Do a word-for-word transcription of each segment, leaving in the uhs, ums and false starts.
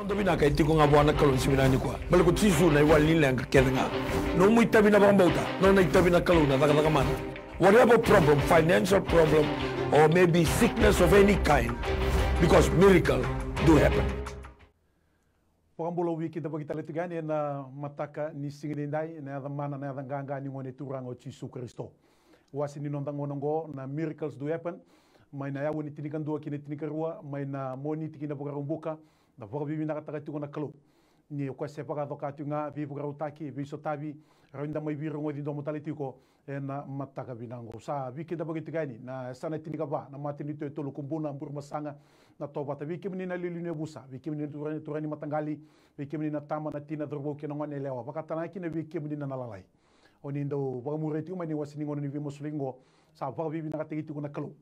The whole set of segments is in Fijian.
Noda vinaka e tiko ga vua na Kalou ni siga vinaka nikua. Baleta ko Jisu na iwali ni leqa kece ga. Nomu itavi na vakabauta, nona itavi na Kalou na cakacaka mana. Whatever problem, financial problem, or maybe sickness of any kind, because miracle do happen. Vakabula, au veikidavaki tale tiko yani ena mataka ni siga nidai, na yaca mana, na yaca qaqa ni Gone Turaga o Jisu Karisito. Wase ni noda gauna oqo na Miracles Do Happen, mai na aua ni tinikadua ki na tinikarua, mai na Moniti ki na Vakaraubuka, na vakavinavinakataka tiko na Kalou. Ni o koya se vakacoka tiko ga, veivakarautaki, veisotavi, rawa ni da mai veirogoci domo tale tiko ena mataka vinaka oqo. Sa veikidavaki tiko yani na yasana e tinikava na matanitu e tolu, Kubuna, Burebasaga, Natovata. Vei kemuni na iliuliu ni yavusa, vei kemuni na turaga, turaga ni mataqali, vei kemuni na tama, na tina, cauravou kei na gone yalewa, vakatalega kina vei kemuni na lalai. O ni dau vakamuria tiko mai na iwase ni gauna ni veimasulaki oqo, sa vakavinavinakataki tiko na Kalou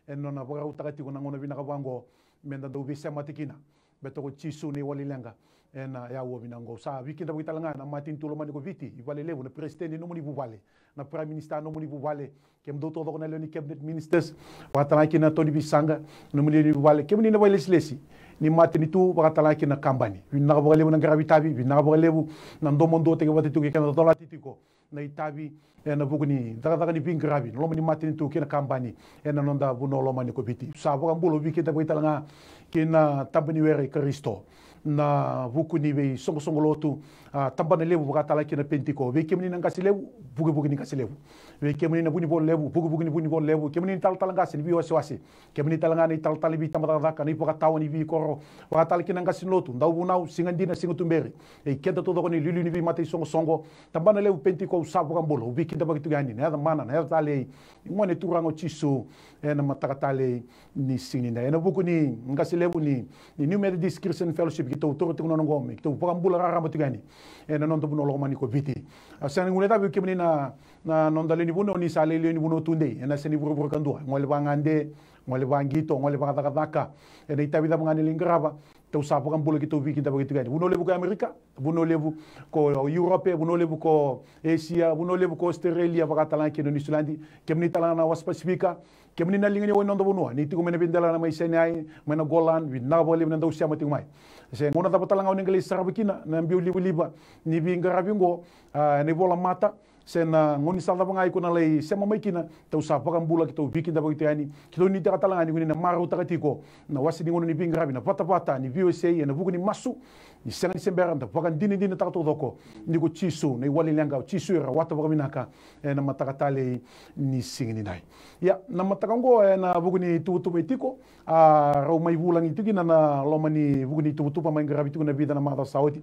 ena nona vakarautaka tiko na gauna vinaka vaqo meda dau veisemati kina. Baleta ko Jisu na iwali ni leqa ena aua vinaka oqo. Sa veikidavaki tale ga na matanitu lomani ko Viti, iValelevu, na peresitedi ni nomuni vuvale, na Prime Minister nomuni vuvale, kemudou taucoko na lewe ni cabinet ministers, vakatalega kina na tau ni veisaqa, nomuni lewe ni vuvale, kemuni na vakailesilesi ni matanitu, vakatalega kina na kabani. Vinaka vakalevu na qaravi tavi, vinaka vakalevu na domoduataki vata tiko kei keda colati tiko na itavi ena vuku ni cakacaka ni veiqaravi ena loma ni matanitu kei na kabani ena noda vanua lomani ko Viti. Sa vakabula, au veikidavaki tale ga ki na taba ni were i Karisito na vuku ni veisoqosoqo lotu, a, tabana levu vakatalega kina Penitiko. Vei kemuni na qase levu, vukivuki ni qase levu. Vei kemuni na vunivola levu, vukivuki ni vunivola levu. Kemuni na talatala qase ni veiwasewase, kemuni tale ga na italatala ni veitabacakacaka, na ivakatawa ni veikoro, vakatalega kina na qase ni lotu, dauvunau, siga dina, siga tuberi. Vei keda taucoko na iliuliu ni veimata isoqosoqo, tabana levu Penitiko, au sa vakabula, au veikidavaki tiko yani na yaca mana, na yaca talei ni Gone Turaga o Jisu ena mataka talei ni siga nidai. Ena vuku ni qase levu ni, ni New Methodist Christian Fellowship, keitou taura tiko na gauna oqo me keitou vakabula raraba tiko yani ena noda vanua lomani ko Viti. A, sega ni guilecavi vei kemuni na, na noda lewe ni vanua, ni sa lai lewe ni vanua tudei ena yasa ni vuravura kadua, gole vagade, gole vaqito, gole vakacakacaka, ena itavi cava ga ni lai qarava. Tou sa vakabula, keitou veikidavaki tiko yani. Vanua levu ko Amerika, vanua levu ko Europe, vanua levu ko Asia, vanua levu ko Australia, vakatalega kina Niusiladi, kemuni tale ga na wasa Pasifika, kemuni na liga ni wai ni noda vanua, ni tiko mai na veidelana mai Sinai, mai na Golan, vinaka vakalevu na dau sema tiko mai. Se gauna cava tale ga o ni qai lai sarava kina na biau livaliva ni veiqaravi oqo, a, ena ivola mata, se na gauna ni sa cava ga iko na lai sema mai kina, tou sa vakabula, keitou veikidavaki tiko yani. Keitou nuitaka tale ga ni ko ni na marautaka tiko na wase ni gauna ni veiqaravi na vatavata ni V O S A ena vuku ni masu ni sega ni se bera, da vakadinadinataka taucoko ni ko Jisu na iwali ni leqa, o Jisu e rawata vakavinaka ena mataka talei ni siga nidai. Ia, na mataka oqo ena vuku ni tuvatuva e tiko, a, rau mai vulagi tiko kina na loma ni vuku ni tuvatuva mai qaravi tiko na vica na macawa sa oti.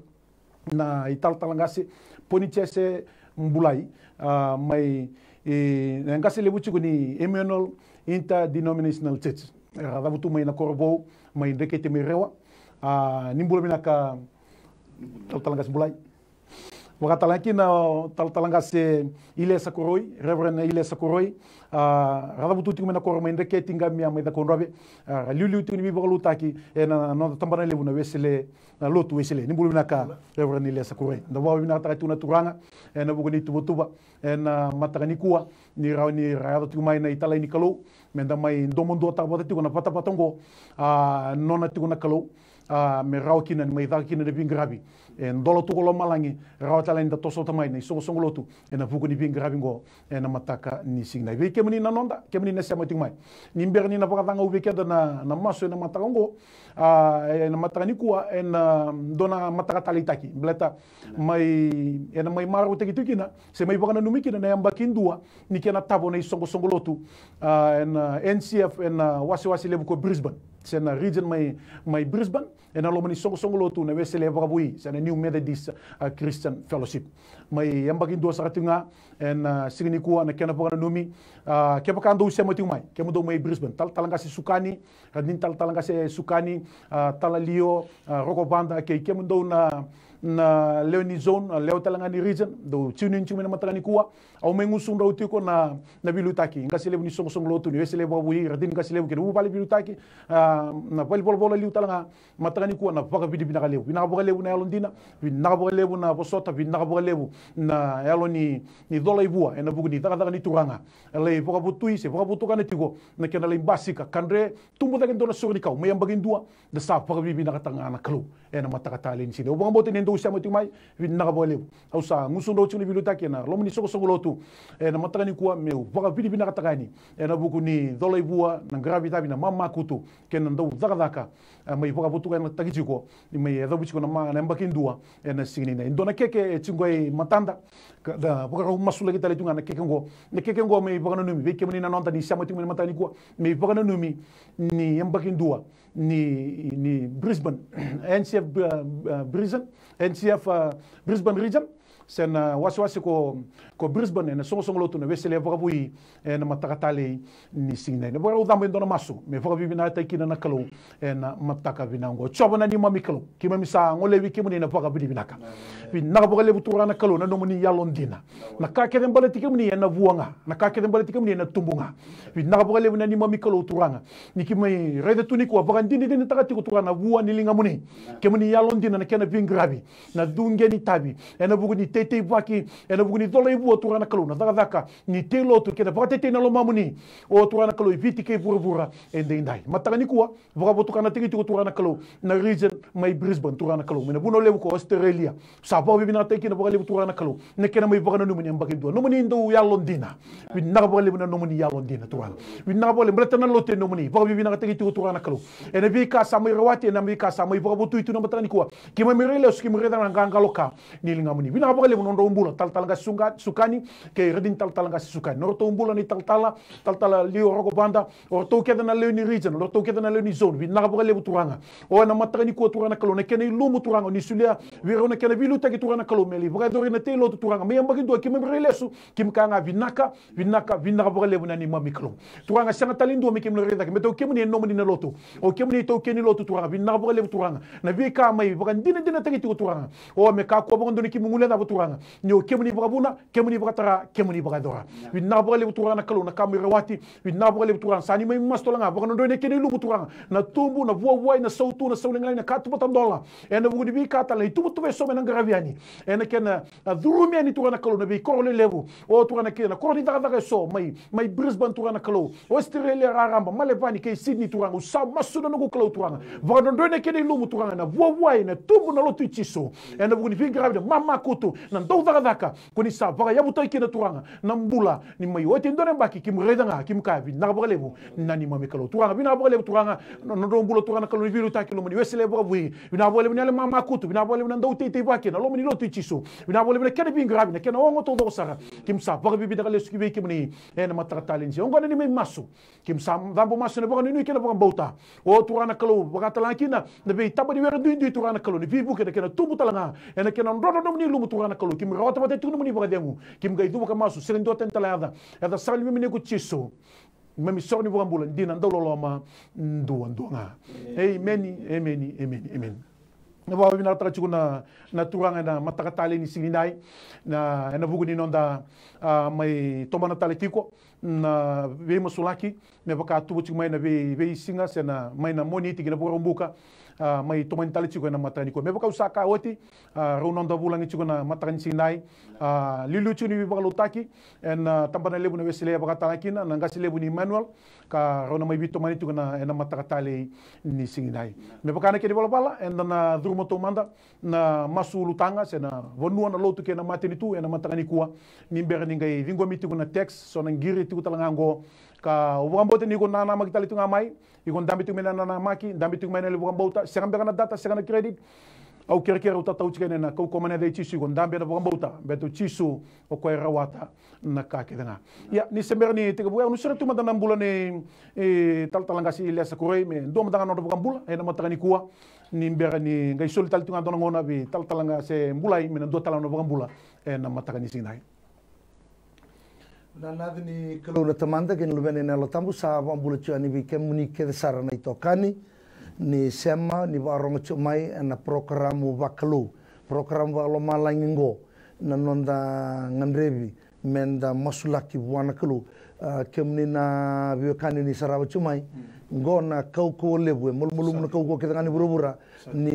Na italatala qase Ponijese Bulai, a, mai, e, na qase levu tiko ni Emmanuel Interdenominational Church. Era cavutu mai na koro vou mai Dreketi mai Rewa. A, ni bula vinaka talatala qase Bulai. Vakatalega kina o talatala qase Ilesa Koroi, Reverend Ilesa Koroi. A, ra cavutu tiko mai na koro mai Dreketi, qai mai Cakaudrove. A, ra liuliu tiko ni veivakalotutaki ena noda tabana levu na Wesele, na lotu Wesele. Ni bula vinaka Reverend Ilesa Koroi. Da vakavinavinakataka tiko na Turaga ena vuku ni tuvatuva ena mataka nikua, ni rawa ni ra yaco tiko mai na italai ni Kalou meda mai domoduataka vata tiko na vatavata oqo, a, nona tiko na Kalou, a, me rawa kina ni mai caka kina na veiqaravi e dola tu ko lomalagi, rawa tale ni da toso vata mai na isoqosoqo lotu ena vuku ni veiqaravi oqo ena mataka ni siga nidai. Vei kemuni na noda, kemuni na sema tiko mai, ni bera ni na vakacagau vei keda na, na masu ena mataka oqo, a, ena mataka nikua, ena dua na mataka taleitaki, baleta mai, ena mai marautaki tu kina se mai vakananumi kina na yabaki dua ni kena tavo na isoqosoqo lotu, a, ena N C F, ena wasewase levu ko Brisbane, se na region mai, mai Brisbane, ena loma ni soqosoqo lotu na Wesele Vakavoui, se na New Methodist, a, Christian Fellowship. Mai yabaki dua sara tiko ga ena, a, siga nikua na kena vakananumi. A, kevaka dou sema tiko mai, kemudou mai Brisbane, talatala qase Sukani, a, ni talatala qase Sukani, a, Tala Lio, a, Rokovada, kei kemudou na, na lewe ni zone, na lewe tale ga ni region, dou tune in tiko mai na mataka nikua. Au mai gusudrau tiko na, na veiliutaki, qase levu ni soqosoqo lotu ni Wesele vakavoui, radini qase levu kei na vuvale veiliutaki, a, na valenivolavola liu tale ga, mataka nikua na vakavinavinaka levu. Vinaka vakalevu na yalodina, vinaka vakalevu na vosota, vinaka vakalevu na yalo ni, ni cola i vua, ena vuku ni cakacaka ni Turaga. E lai vakavotui se vakavotukana tiko na kena lai basika, kadre, tubu cake e dua na sore ni kau mai yabaki dua, da sa vakavinavinakataka ga na Kalou ena mataka talei ni siga. Au vakabauta ni dou sema tiko mai, vinaka vakalevu. Au sa gusudrau tiko na veiliutaki ena loma ni soqosoqo lotu ena mataka nikua, meu vakavinavinakataka yani ena vuku ni cola i vua, na qaravi cavi, na mamakutu kei na dau cakacaka, e, mai vakavotukanataki tiko ni mai yacovi tiko na ma-, na yabaki dua ena siga nikua. E dua na keke e tiko e matada, ka da vakarau masulaki tale tu ga na keke oqo. Na keke oqo me ivakananumi vei kemuni na noda ni sema tiko mai na mataka nikua, me ivakananumi ni yabaki dua ni, ni Brisbane, N C F, uh, uh, Brisbane, N C F, uh, Brisbane Region, se na wasewase ko, ko Brisbane, ena soqosoqo lotu na Wesele vakavoui, ena mataka talei ni siga nikua. Na vakarau cabo e dua na masu me vakavinavinakataki kina na Kalou ena mataka vinaka oqo. Jiova na neimami Kalou, keimami sa golevi kemuni na vakavinavinaka. Vinaka vakalevu Turaga na Kalou na nomuni yalodina. Na ka kece baleti kemuni ena vua ga, na ka kece baleti kemuni ena tubu ga. Vinaka vakalevu na neimami Kalou Turaga, ni keimami raica tu nikua vakadinadinataka tiko Turaga na vua ni ligamuni. Kemuni yalodina na kena veiqaravi, na cuqe ni tavi, ena vuku ni teiteivaki, ena vuku ni cola i vua Turaga na Kalou, na cakacaka ni tei lotu kei na vakatetei na lomamuni, o Turaga na Kalou, e Viti kei vuravura edaidai. Mataka nikua, vakavotukanataki tiko Turaga na Kalou na region mai Brisbane Turaga na Kalou, mai na vanua levu ko Australia. Sa vakavinavinakataki kina vakalevu Turaga na Kalou na kena mai vakananumi ni yabaki dua. Nomuni dau yalodina. Vinaka vakalevu na nomuni yalodina Turaga. Vinaka vakalevu baleta na lotu e nomuni, vakavinavinakataki tiko Turaga na Kalou. Ena veika sa mai rawati, ena veika sa mai vakavotui tu na mataka nikua. Keimami rai lesu, keimami raica na qaqalo ka ni ligamuni. Vinaka vakalevu na nodrau bula talatala qase Suka-, Sukani kei radini talatala qase Sukani, na nodratou bula na italatala, talatala Liu Rokovada, o ratou kece na lewe ni region, o ratou kece na lewe ni zone. Vinaka vakalevu Turaga. O ena mataka nikua Turaga na Kalou, na kena ilumu Turaga, o ni solia vei rau na kena veiliutaki Turaga na Kalou, me lai vakayacori na tei lotu Turaga. Mai yabaki dua keimami rai lesu, keimami kaya ga vinaka, vinaka, vinaka vakalevu na neimami Kalou. Turaga, sega tale e dua me keimami raica cake, baleta o kemuni e nomuni na lotu. O kemuni itaukei ni lotu Turaga, vinaka vakalevu Turaga. Na veika mai vakadinadinataki tiko Turaga, o me kakua vakadua ni keimami guilecava Turaga, ni o kemuni vakavuna, kemuni vakatara, kemuni vakayacora. Vinaka vakalevu Turaga na Kalou na ka mai rawati. Vinaka vakalevu Turaga, sa ni mai masu tale ga, vakadrodroi na kena ilumu Turaga, na tubu, na vuavuai, na sautu, na saulagilagi, na katuba tadola, ena vuku ni veika tale, na ituvatuva eso me na qaravi yani, ena kena, a, curumi yani Turaga na Kalou na veikoro lelevu, o Turaga na kena koro ni cakacaka eso mai, mai Brisbane Turaga na Kalou, Australia raraba, Melbourne kei Sydney Turaga. Au sa masu na noqu Kalou Turaga, vakadrodroi na kena ilumu Turaga, na vuavuai, na tubu, na lotu i Jisu, ena vuku ni veiqaravi, na mamakutu, na dau cakacaka, ko ni sa vakayavutaki kina Turaga na bula, ni mai oti e dua na yabaki keimami raica ga, keimami kaya vinaka vakalevu na neimami Kalou. Turaga, vinaka vakalevu Turaga na, na nodrau bula Turaga na Kalou ni veiliutaki, loma ni Wesele vakavoui. Vinaka vakalevu na yalo mamakutu, vinaka vakalevu na dau teiteivaki ena loma ni lotu i Jisu. Vinaka vakalevu na kena veiqaravi, na kena oga taucoko sara. Keimami sa vakavinavinaka lesu ki vei kemuni ena mataka talei ni siga. Oqo na neimami masu. Keimami sa cabo masu ena vakanuinui kei na vakabauta. O Turaga na Kalou, vaka tale ga kina na veitaba ni were duidui Turaga na Kalou, ni veivuke, na kena tubu tale ga ena kena drodro na nomuni ilumu Turaga na Kalou. Keimami rawata vata tiko na nomuni vakacegu. Keimami qai cuva ka masu, sega ni dua tani tale yaca, yaca sara ni neimami Nei ko Jisu, neimami iSoro ni Vakabula, dina, dauloloma duadua ga. Emeni, emeni, emeni, emeni. Na vakavinavinakataka tiko na, na Turaga ena mataka talei ni siga nidai, na, ena vuku ni noda, a, mai tomana tale tiko na veimasulaki, me vaka tubu tiko mai na vei, veisiga se na mai na Moniti ki na Vakaraubuka, a, mai tomani tale tiko ena mataka nikua. Me vaka au sa kaya oti, a, rau noda vulagi tiko na mataka ni siga nidai, a, liuliu tiko ni veivakalotutaki ena, a, tabana levu na Wesele, vaka tale ga kina na qase levu ni Emmanuel, ka rau na mai veitomani tiko na, ena mataka talei ni siga nidai. Me vaka na kena ivalavala, eda na curuma taumada na masu ulutaga se na vanua, na lotu kei na matanitu ena mataka nikua. Ni bera ni qai ciqomi tiko na text, so na qiri tiko tale ga oqo. Ka au vakabauta ni ko nanamaki tale tiko ga mai, iko dabe tiko mai na nanamaki, dabe tiko mai na levu vakabauta, sega beka na data, sega na credit. Au kerekere, au tatau tiko ena kaukauwa mai na yaca i Jisu, iko dabe ena vakabauta, baleta o Jisu o koya e rawata na ka kece ga. Ia, ni se bera ni tekivu, au na sureta tu mada na bula nei, e, talatala qase Ilesa Koroi, me dua mada ga na nodra vakabula ena mataka nikua. Ni bera ni qai soli tale tu ga dua na gauna vei talatala qase Bulai me na dua tale na nona vakabula ena mataka ni siga nidai. Na yaca ni Kalou na Tamada kei na Luvena kei na Yalo Tabu, sa vakabula tiko yani vei kemuni kece sara na itokani ni sema, ni vakarogo tiko mai ena porokaramu vakalou. program vakalomalagi qo, na noda gadrevi me da masulaki vua na Kalou. A, kemuni na veiwekani ni sarava tiko mai, qo na kaukauwa levu, e malumalumu na kaukauwa kece ga ni vuravura, ni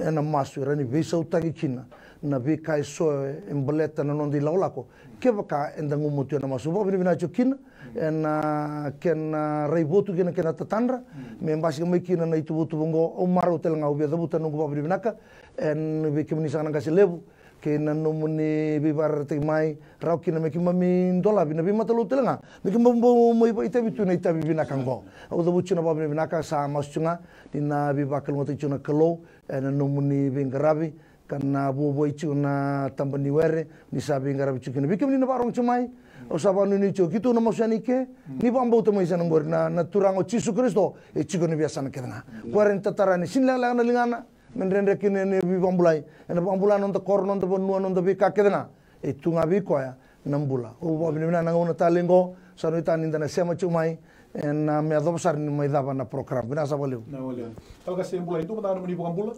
ena masu, era ni veisautaki kina na veika eso e baleta na noda ilakolako. Kevaka eda gumatua ena masu, vakavinavinaka tiko kina ena kena raivotu kina kena tatadra, me basika mai kina na ituvatuva oqo. Au marau tale ga au via cavuta noqu vakavinavinaka ena vei kemuni saka na qase levu kei na nomuni veivakaraitaki mai, rawa kina me keimami dolavi na veimatalotu tale ga me keimami bau mai vakaitavi tu na itavi vinaka oqo. Au cavuti tiko na vakavinavinaka, sa masu tiko ga ni na veivakalougatataki tiko na Kalou ena nomuni veiqaravi, ka na vuavuai tiko na taba ni were ni sa veiqaravi tiko kina. Vei kemuni na vakarogo tiko mai, au sa vakanuinui tiko, keitou na masu yani i ke. Ni vakabauta mai sa na qori na, na Turaga o Jisu Karisito e tiko ena veiyasana kece ga. Koya e rawa ni tatara yani, sega ni lekaleka na ligana me dredre kina ena veivakabulai, ena vakabula na noda koro, noda vanua, noda veika kece ga. E tu ga vei koya na bula. Au vakavinavinaka na gauna talei oqo, sa nuitaka ni da na sema tiko mai ena, me yacova sara ni mai cava na program. Vinaka saka vakalevu. Na wale. Talatala Qase Bulai, dua mada na nomuni vakabula.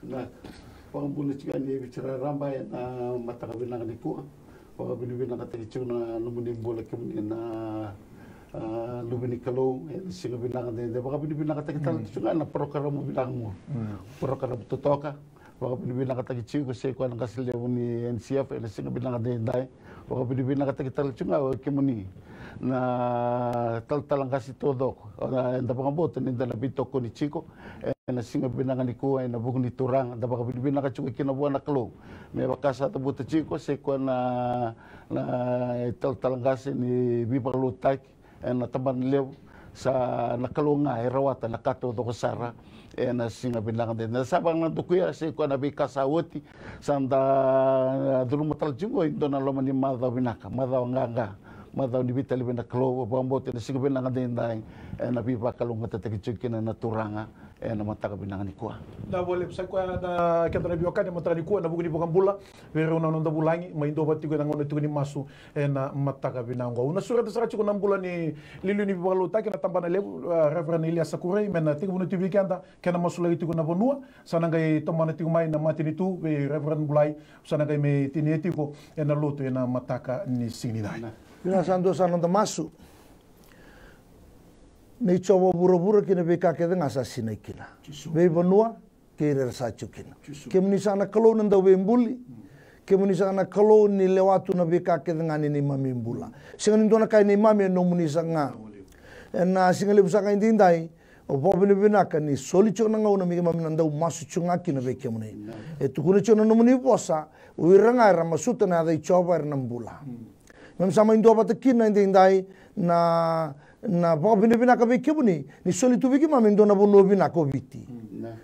Na vakabula tiko yani e Viti raraba ena mataka vinaka nikua. Vakavinavinakataki tiko na nomuni bula kemuni na, a, luve ni Kalou ena siga vinaka edaidai. Vakavinavinakataki tale tiko ga na porokaramu vinaka qo. Porokaramu totoka. Vakavinavinakataki tiko, se koya na qase levu ni N C F ena siga vinaka edaidai. Vakavinavinakataki tale tiko ga o kemuni na talatala qase taucoko. Eda vakabauta ni da na veitokoni tiko ena siga vinaka nikua ena vuku ni Turaga. Da vakavinavinaka tiko kina vua na Kalou me vaka sa cavuta tiko, se koya na, na talatala qase ni veivakalotutaki ena tabana levu. Sa na Kalou ga e rawata na ka taucoko sara ena siga vinaka edaidai. Sa vaka na dokuya, se koya na veika sa oti, sa da curuma tale tiko e dua na loma ni macawa vinaka, macawa qaqa, macawa ni veitalevi na Kalou. Vakabauta ena siga vinaka edaidai ena veivakalougatataki tiko kina na Turaga ena mataka vinaka nikua. Na vakalevu, sa koya na keda na veiwekani ena mataka nikua ena vuku ni vakabula vei rau na noda vulagi mai Dovata tiko ena gauna tiko ni masu ena mataka vinaka oqo. Au na sureta sara tiko na bula ni liuliu ni veivakalotutaki na tabana levu, a, Reverend Eliasa Kurai, me na tekivuna tiko vei keda kei na masulaki tiko na vanua. Sa na qai tomana tiko mai na matanitu vei Reverend Bulai, sa na qai mai tinia tiko ena lotu ena mataka ni siga nidai. Vinaka, sa dua sa noda masu. Nei Jiova vuravura kei na veika kece ga sa sinai kina, veivanua kei ira era sa tiko kina. Kemuni sa na Kalou na dauveibuli. Kemuni sa na Kalou ni lewa tu na veika kece ga ni neimami bula. Sega ni dua na ka e neimami, e nomuni saka ga. Ena siga levu saka edaidai, au vakavinavinaka ni soli tiko na gauna me keimami na dau masu tiko ga kina vei kemuni. E tukuna tiko na nomuni vosa, o ira ga era masuta na yaca i Jiova era na bula. Keimami sa mai duavata kina edaidai na, na vakavinavinaka vei kemuni ni soli tu vei keimami e dua na vanua vinaka o Viti.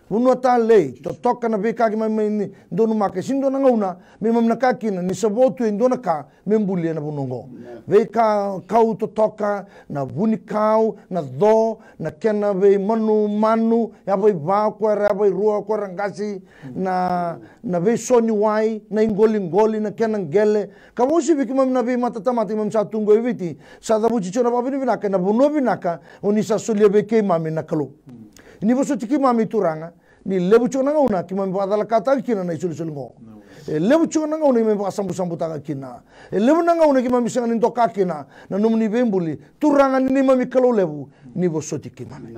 Vanua talei, totoka na veika keimami mai donumaka. E sega ni dua na gauna me keimami na kaya kina ni sa vo tu e dua na ka me buli ena vanua oqo. Veika kau totoka, na vunikau, na co, na kena veimanumanu, yavaivau, ko era yavairua, ko era qase, na, na veisoniwai, na iqoliqoli, na kena qele. Ka vakauasivi keimami na veimatatamata keimami sa tu qo e Viti, sa cavuti tiko na vakavinavinaka ena vanua vinaka o ni sa solia vei keimami na Kalou. Ni vosoti keimami Turaga, ni levu tiko na gauna keimami vakacalakataka kina na isolisoli oqo. E levu tiko na gauna keimami vakasabusabutaka kina. E levu na gauna keimami sega ni doka kina na nomuni veibuli. Turaga ni neimami Kalou levu, ni vosoti keimami.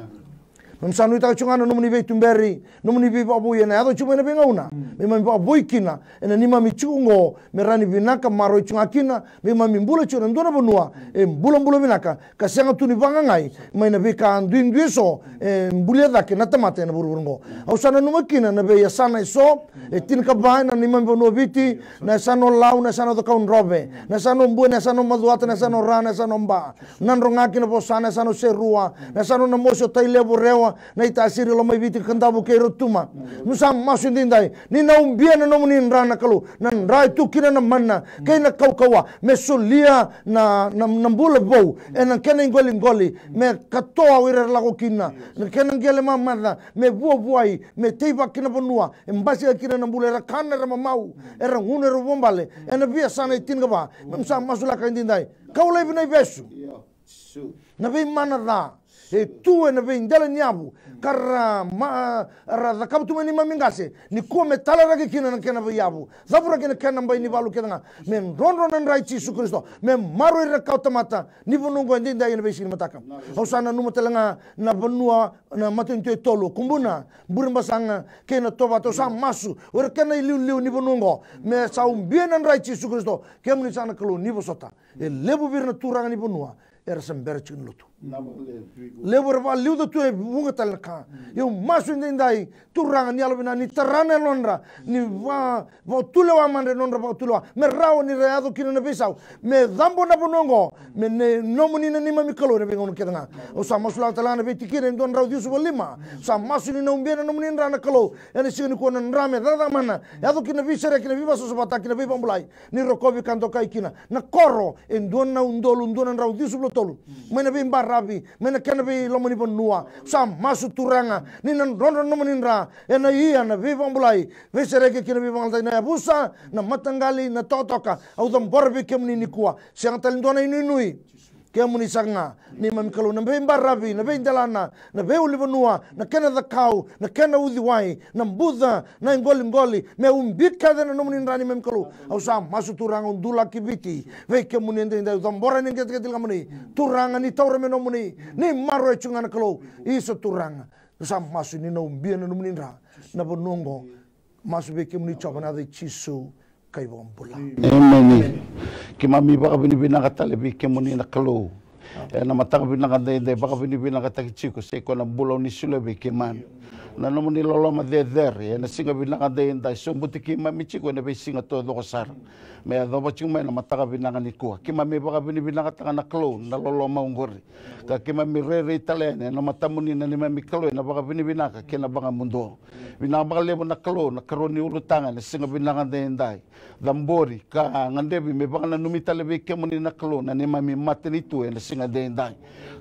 Keimami sa nuitaka tiko ga na nomuni veituberi, nomuni veivakavoui ena yaco tiko mai na veigauna me keimami vakavoui kina ena neimami tiko oqo, me rawa ni vinaka maroroi tiko ga kina, me keimami bula tiko ena dua na vanua e bulabula vinaka, ka sega tu ni vagagai mai na veika duidui eso e bulia cake na tamata ena vuravura oqo. Au sa nanuma kina na veiyasana eso e tinikava ena neimami vanua o Viti, na yasana o Lau, na yasana o Cakaudrove, na yasana o Bue, na yasana o Macuata, na yasana o Ra, na yasana o Ba, Nadroga kei Navosa, na yasana o Serua, na yasana o Namosi, o Tailevu, o Rewa, Naitasiri, Lomaiviti, Kadavu kei Rotuma. Keimami sa masu edaidai ni na ubia na nomuni dra na Kalou, na dra e tu kina na mana kei na kaukauwa, me solia na, na, na bula vou ena kena iqoliqoli, me katoa o ira era lako kina, na kena qele mamaca me vuavuai, me teivaki na vanua, e basika kina na bula, era kana, era mamau, era gunu, era vuabale, ena veiyasana e tinikava. Keimami sa masulaka edaidai. Kau laivi na ivesu, na veimana ca, E tu ena veidela ni yavu ka ra, ma, ra cakava tu mai neimami qase, nikua me talaraki kina na kena veiyavu. Cavuraki na kena bai ni valu kece ga, me drodro na dra i Jisu Karisito, me maroroi ira na kawatamata ni vanua oqo edaidai ena veisiga ni mataka. Au sa nanuma tale ga na vanua, na matanitu e tolu, Kubuna, Burebasaga kei Natovata. Au sa masu o ira kena iliuliu ni vanua oqo, me sa ubia na dra i Jisu Karisito. Kemuni saka na Kalou ni vosota. E levu vei ira na turaga ni vanua era se bera tiko ni lotu. Levu era vakaliuca tu e vuqa tale na ka. Au masu edaidai, Turaga, ni yalovinaka, ni tara na yalodra, ni va, vakatulewa madra e nodra vakatulewa, me rawa ni ra yaco kina na veisau, me cabo na vanua oqo, me ne, nomuni na neimami Kalou ena veigauna kece ga. Au sa masulaka tale ga na veitikina e dua na drau ciwasagavulu ka lima. Au sa masu ni na ubia na nomuni dra na Kalou ena siga nikua, na dra me cakacaka mana, yaco kina na veisereki, na veivakasavasavataki, na veivakabulai, ni rokovi ka dokai kina na koro e dua na udolu dua na drau ciwasagavulu ka tolu, mai na veibaravi, mai na kena veiloma ni vanua. Au sa masu, Turaga, ni na drodro na nomuni dra ena ia na veivakabulai, veisereki kei na veivakagalalataki, na yavusa, na mataqali, na tokatoka. Au cabora vei kemuni nikua, sega tale dua na inuinui. Kemuni saka ga neimami Kalou, na veibaravi, na veidelana, na veiulunivanua, na kena cakau, na kena uciwai, na buca, na iqoliqoli, me ubi kece na nomuni dra neimami Kalou. Au sa masu, Turaga, au dulaki Viti vei kemuni edaidai, au cabora na qeteqete ligamuni. Turaga, ni taura me nomuni, ni maroroi tiko ga na Kalou. Isa, Turaga, au sa masu ni na ubia na nomuni dra na vanua oqo. Masu vei kemuni Jiova ena yaca i Jisu ka iVakabula. Emeni. Keimami vakavinavinaka tale vei kemuni na Kalou ena mataka vinaka edaidai, vakavinavinakataki tiko, se koya na bula o ni solia vei keimami. Na nomuni loloma cecere ena siga vinaka edaidai, sobuti keimami tiko ena veisiga taucoko sara me yacova tiko mai na mataka vinaka nikua. Keimami vakavinavinakataka na Kalou na loloma oqori, ka keimami rairai tale yani ena matamuni na neimami Kalou ena vakavinavinaka kei na vakamuduo. Vinaka vakalevu na Kalou na ikarua ni ulutaga ena siga vinaka edaidai. Cabori ka gadevi me vakananumi tale vei kemuni na Kalou na neimami matanitu ena siga edaidai.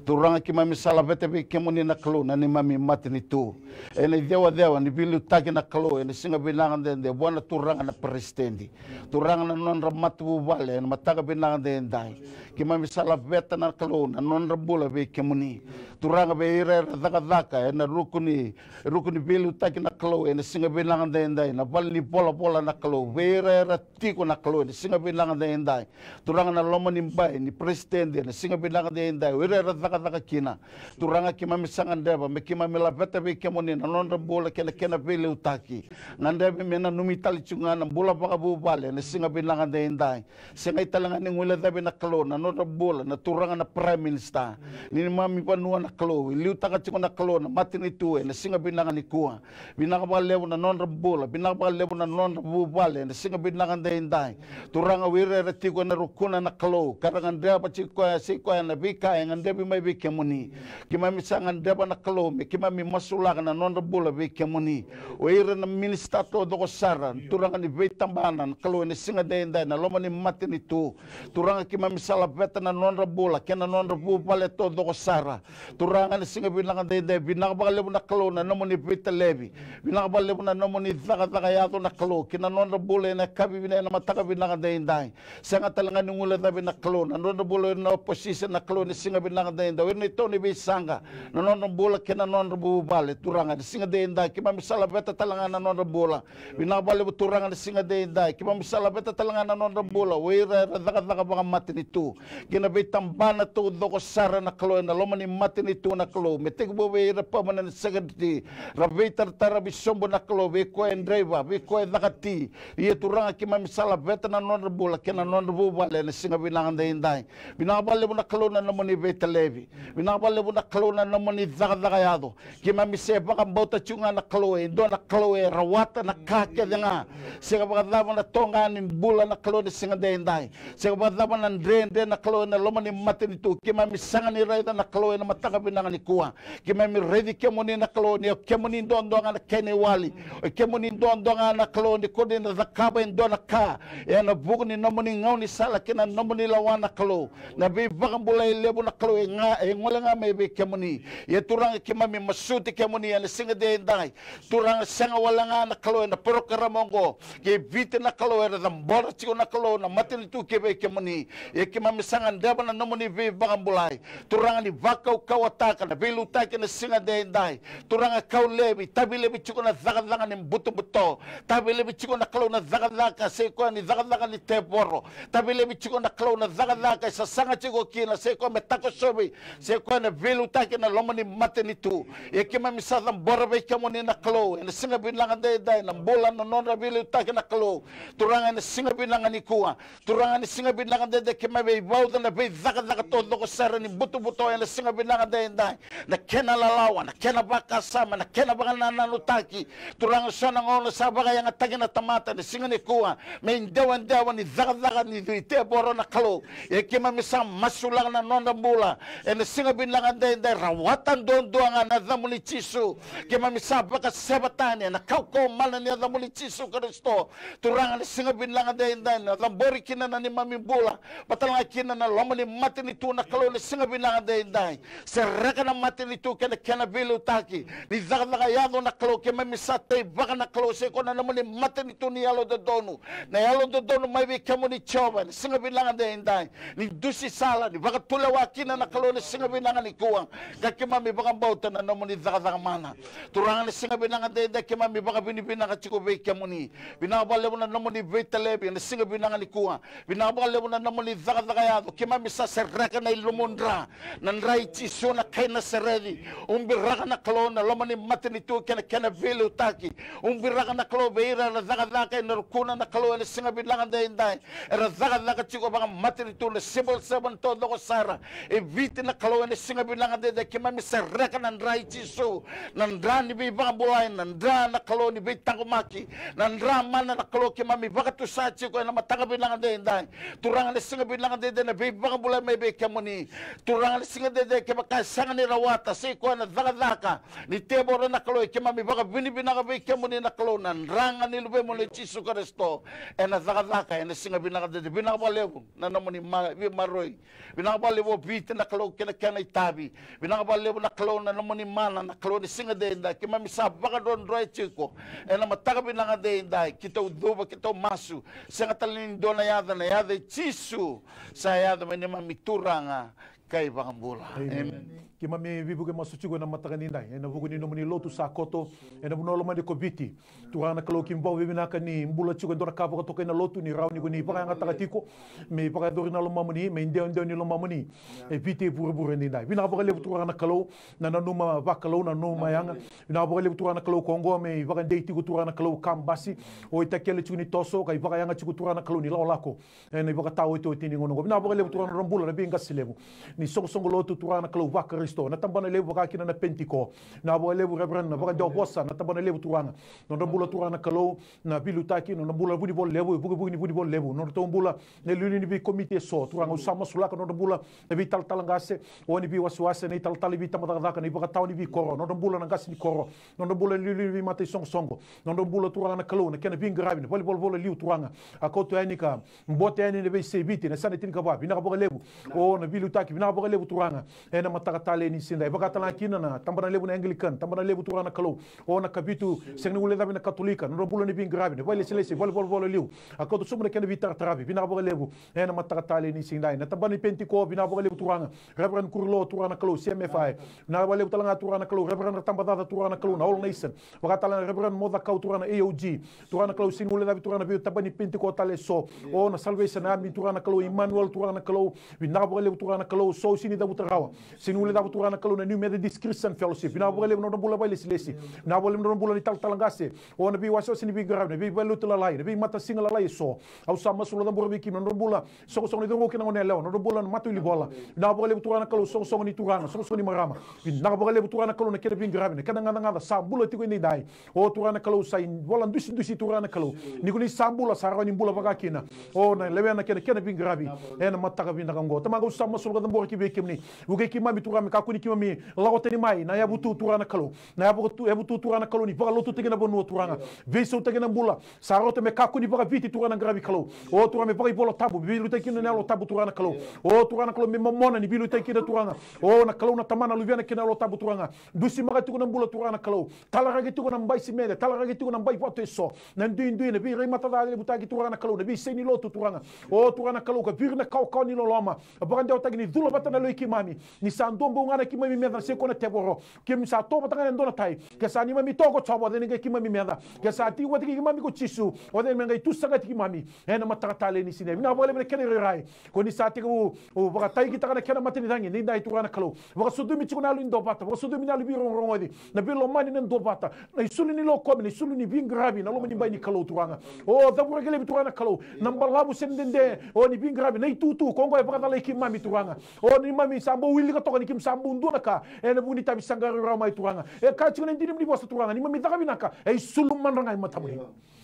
Turaga, keimami sa laveta vei kemuni na Kalou na neimami matanitu ena icewacewa ni veiliutaki na Kalou ena siga vinaka edaidai, vua na Turaga na Peresitedi, Turaga, na nodra matavuvale ena mataka vinaka edaidai. Keimami sa laveta na Kalou na nodra bula vei kemuni. Turaga, vei ira era cakacaka ena ruku ni, ruku ni veiliutaki na Kalou ena siga vinaka edaidai, na vale ni volavola na Kalou, vei ira era tiko na Kalou ena siga vinaka edaidai. Turaga, na loma ni bai ni peresitedi ena siga vinaka edaidai, o ira era cakacaka kina. Turaga, keimami sa gadreva me keimami laveta vei kemuni na nodra bula kei na kena veiliutaki. Gadrevi me nanumi tale tiko ga na bula vakavuvale ena siga vinaka edaidai. Segai tale ga ni guilecavi na Kalou na nodra bula na Turaga na Prime Minister ni neimami vanua na Kalou, e liutaka tiko na Kalou na matanitu ena siga vinaka nikua. Vinaka vakalevu na nodra bula, vinaka vakalevu na nodra vuvale ena siga vinaka edaidai. Turaga, o ira era tiko ena rukuna na Kalou ka ra gadreva tiko koya, se koya na veika e gadrevi mai vei kemuni. Keimami sa gadreva na Kalou me keimami masulaka na nodra bula vei kemuni. O ira na minisita taucoko sara, Turaga, ni veitabana na Kalou ena siga edaidai, na loma ni matanitu. Turaga, keimami sa laveta na nodra bula kei na nodra vuvale taucoko sara. Turaga, ena siga vinaka edaidai, vinaka vakalevu na Kalou na nomuni veitalevi. Vinaka vakalevu na nomuni cakacaka yaco na Kalou kei na nodra bula ena yakavi vinaka, ena mataka vinaka edaidai. Sega tale ga ni guilecavi na Kalou na nodra bula o ira na opposition na Kalou ena siga vinaka edaidai, o ira na itauniveisaqa, na nodra bula kei na nodra vuvale. Turaga, ena siga edaidai keimami sa laveta tale ga na nodra bula. Vinaka vakalevu Turaga, ena siga edaidai keimami sa laveta tale ga na nodra bula o ira era cakacaka vakamatanitu kei na veitabana taucoko sara na Kalou ena loma ni matanitu na Kalou, me tekivu vei ira permanent secretary, ra veitaratara, veisobu na Kalou, vei koya e draiva, vei koya e caka ti. Ia Turaga, keimami sa laveta na nodra bula kei na nodra vuvale ena siga vinaka edaidai. Vinaka vakalevu na Kalou na nomuni veitalevi. Vinaka vakalevu na Kalou na nomuni cakacaka yaco. Keimami se vakabauta tiko ga na Kalou, e dua na Kalou e rawata na ka kece ga. Sega vakacava na toqa ni bula na Kalou ena siga edaidai, sega vakacava na dredre na Kalou ena loma ni matanitu, keimami sega ni raica na Kalou ena mataka vinaka nikua. Keimami raici kemuni na Kalou ni o kemuni duadua ga na kena iwali. O kemuni duadua ga na Kalou ni ko ni na cakava e dua na ka ena vuku ni nomuni gaunisala kei na nomuni lawa na Kalou. Na veivakabulai levu na Kalou e ga, e gole ga mai vei kemuni. Ia Turaga, keimami masuti kemuni ena siga edaidai. Turaga, sega wale ga na Kalou ena porokarama oqo kei Viti na Kalou, era cabora tiko na Kalou na matanitu kei vei kemuni. Ia keimami sa gadreva na nomuni veivakabulai. Turaga, ni vakaukauwataka na veiliutaki ena siga edaidai. Turaga, kau laivi, tavi laivi tiko na cakacaka ni butobuto. Tavi laivi tiko na Kalou na cakacaka se koya ni cakacaka ni tevoro. Tavi laivi tiko na Kalou na cakacaka e sasaga tiko kina se koya me takosovi se koya na veiliutaki ena loma ni matanitu. Ia keimami sa cabora vei kemuni na Kalou ena siga vinaka edaidai na bula na nodra veiliutaki na Kalou. Turaga, ena siga vinaka nikua, Turaga, ni siga vinaka edaidai keimami vauca na veicakacaka taucoko sara ni butobuto ena siga vinaka edaidai. Na kena lalawa, na kena vakasama, na kena vakanananutaki. Turaga, so na gauna sa vakayagataki na tamata ena siga nikua me idewadewa ni cakacaka ni tevoro na Kalou. Ia keimami sa masulaka na nodra bula ena siga vinaka edaidai, rawata duadua ga na yacamuni Jisu. Keimami sa vakaseva tani ena kaukauwa mana ni yacamuni Jisu Karisito. Turaga, na siga vinaka edaidai na cabori kina na neimami bula, vata ga kina na loma ni matanitu na Kalou, na siga vinaka edaidai. Sereka na matanitu kei na kena veiliutaki ni cakacaka yaco na Kalou. Keimami sa teivaka na Kalou se koya na nomuni matanitu ni yalododonu. Na yalododonu mai vei kemuni Jiova, na siga vinaka edaidai. Ni dusi sala, ni vakatulewa kina na Kalou ena siga vinaka nikua. Ka keimami vakabauta na nomuni cakacaka mana. Turaga, na siga vinaka edaidai keimami vakavinavinaka tiko vei kemuni. Vinaka vakalevu na nomuni veitalevi ena siga vinaka nikua. Vinaka vakalevu na nomuni cakacaka yaco. Keimami sa sereka na ilumudra, na dra i Jisu na kai Nasareci. Ubiraka na Kalou na loma ni matanitu kei na kena veiliutaki. Ubiraka na Kalou vei ira era cakacaka ena rukuna na Kalou ena siga vinaka edaidai. Era cakacaka tiko vakamatanitu na civil servant taucoko sara e Viti na Kalou ena siga vinaka edaidai. Keimami sereka na dra i Jisu, na dra ni veivakabulai, na dra na Kalou ni veitaqomaki, na dra mana na Kalou keimami vakatusa tiko ena mataka vinaka edaidai. Turaga, na siga vinaka edaidai na veivakabulai mai vei kemuni. Turaga, na siga edaidai kevaka e sega ni rawata se koya na cakacaka ni tevoro na Kalou, keimami vakavinavinaka vei kemuni na Kalou, na dra ga ni Luvemuni o Jisu Karisito ena cakacaka ena siga vinaka edaidai. Vinaka vakalevu na nomuni ma-, veimaroroi. Vinaka vakalevu o Viti na Kalou kei na kena itavi. Vinaka vakalevu na Kalou na nomuni mana na Kalou ena siga edaidai. Keimami sa vakadrodroya tiko ena mataka vinaka edaidai. Keitou cuva, keitou masu. Sega tale ni dua na yaca, na yaca i Jisu sa yaco mai neimami Turaga ka iVakabula. Amen. Amen. Keimami veivuke masu tiko ena mataka edaidai ena vuku ni nomuni lotu sa koto ena vanua lomani ko Viti. Turaga na Kalou, keimami vakavinavinaka ni bula tiko e dua na ka vakatokai na lotu, ni rawa ni ko ni vakayagataka tiko me vakayacori na lomamuni, me idewadewa ni lomamuni e Viti e vuravura edaidai. Vinaka vakalevu Turaga na Kalou na nanuma vakalou, na nanuma yaga. Vinaka vakalevu Turaga na Kalou ko oqo me ivakadei tiko Turaga na Kalou ka basi o itakele tiko ni toso ka ivakayaga tiko Turaga na Kalou ni lakolako ena ivakataotioti ni gauna oqo. Vinaka vakalevu Turaga na nodra bula na veiqase levu ni soqosoqo lotu Turaga na Kalou vaKarisito, na tabana levu vaka kina na Penitiko. Vinaka vakalevu Reverend na vakadewa vosa na tabana levu Turaga, nodra bula Turaga na Kalou na veiliutaki, nodra bula na vunivola levu, e vukevuke ni vunivola levu, nodratou bula na iliuliu ni veikomiti eso Turaga. Au sa masulaka nodra bula na veitalatala qase, o ni veiwasewase, na italatala ni veitabacakacaka, na ivakatawa ni veikoro, nodra bula na qase ni koro, nodra bula na iliuliu ni veimata isoqosoqo, nodra bula Turaga na Kalou na kena veiqaravi na valenivolavola liu Turaga. A kauta yani ka bote yani na veiyasai Viti na yasana tinikava. Vinaka vakalevu. O na veiliutaki, vinaka vakalevu Turaga ena mataka talei ni siga edaidai. Vaka tale ga kina na tabana levu na Anglican, tabana levu Turaga na Kalou, o na Kavitu, sega ni guilecavi na Katolika, nodra bula na veiqaravi na veilesilesi, valenivolavola liu. A kauta sobu na kena veitarataravi. Vinaka vakalevu ena mataka talei ni siga edaidai. Na tabana ni Penitiko, vinaka vakalevu Turaga, Reverend Kurilo Turaga na Kalou, C M F I. Vinaka vakalevu tale ga Turaga na Kalou, Reverend Ratabacaca Turaga na Kalou na All Nation. Vaka tale ga Reverend Mocakau Turaga na A O G. Turaga na Kalou, sega ni guilecavi Turaga na veitabana ni Penitiko tale eso, o na Salvation Army Turaga na Kalou, Emmanuel Turaga na Kalou. Vinaka vakalevu Turaga na Kalou, so au sega ni cavuta rawa, sega ni guilecavi Turaga na Kalou na New Methodist Christian Fellowship. Vinaka vakalevu nodra bula veilesilesi. Vinaka vakalevu nodra bula na italatala qase, o na veiwasewase ni veiqaravi, na veivalenilotu lalai, na veimatasaga lalai eso. Au sa masulaka, cabora vei keimami nodra bula soqosoqo ni cauravou kei na goneyalewa, nodra bula na matawilivola. Vinaka vakalevu Turaga na Kalou, soqosoqo ni turaga, soqosoqo ni marama. Vinaka vakalevu Turaga na Kalou na kena veiqaravi, na kena gacagaca sa bula tiko edaidai. O Turaga na Kalou, sa ivola dusidusi Turaga na Kalou, ni ko ni sa bula sa rawa ni bula vaka kina. O na lewena kei na kena veiqaravi ena mataka vinaka oqo. Tamaqu, au sa masulaka, cabora ki vei kemuni. Vukei keimami Turaga me kakua ni keimami lako tani mai na yavu tu Turaga na Kalou. Na yavu tu, yavu tu Turaga na Kalou ni vakalotutaki na vanua Turaga. Veisautaki na bula. Sa rauta me kakua ni vakaviti Turaga na qaravi Kalou. O Turaga me vakaivolatabu, me veiliutaki kina na Yalo Tabu Turaga na Kalou. O Turaga na Kalou me momona ni veiliutaki kina Turaga. O na Kalou na Tamana, Luvena kei na Yalo Tabu Turaga. Dusimaka tiko na bula Turaga na Kalou. Talaraki tiko na bai simede, talaraki tiko na bai vatu eso. Na duidui, na veiraimata ca levutaki Turaga na Kalou, na veisei ni lotu Turaga. O Turaga na Kalou ka viri na kawakawa ni loloma. A vakadewataki ni cula vata na lewe i keimami. Ni sa dua bau ga na keimami meca na se ko na tevoro. Keimami sa tovata ga na dua na tai. Ke sa neimami toka ko Jiova, o cei na qai keimami meca. Ke sa tiko vata kei keimami ko Jisu, o cei na qai tusagati keimami. Ena mataka talei ni siga. Vinaka vakalevu na kena irairai. Ko ni sa tekivu, o, vakatakitaka na kena matanicagi, ni dai Turaga na Kalou. Vakasucumi tiko na yalo ni duavata, vakasucumi na yalo ni veirogorogoci, na veilomani na duavata, na isulu ni lokomi, na isulu ni veiqaravi, na loma ni bai ni Kalou Turaga. O, cavuraki laivi Turaga na Kalou, na balavu se dede, o, ni veiqaravi, na itutu, ko oqo e vakacalai keimami Turaga. O, neimami sa bau wilika toka ni keimami sa bau dua na ka, ena vuku ni itavi sa qaravi rawa mai Turaga. E kaya tiko na dina ni vosa Turaga, neimami caka vinaka, e isulu madra ga e matamuni.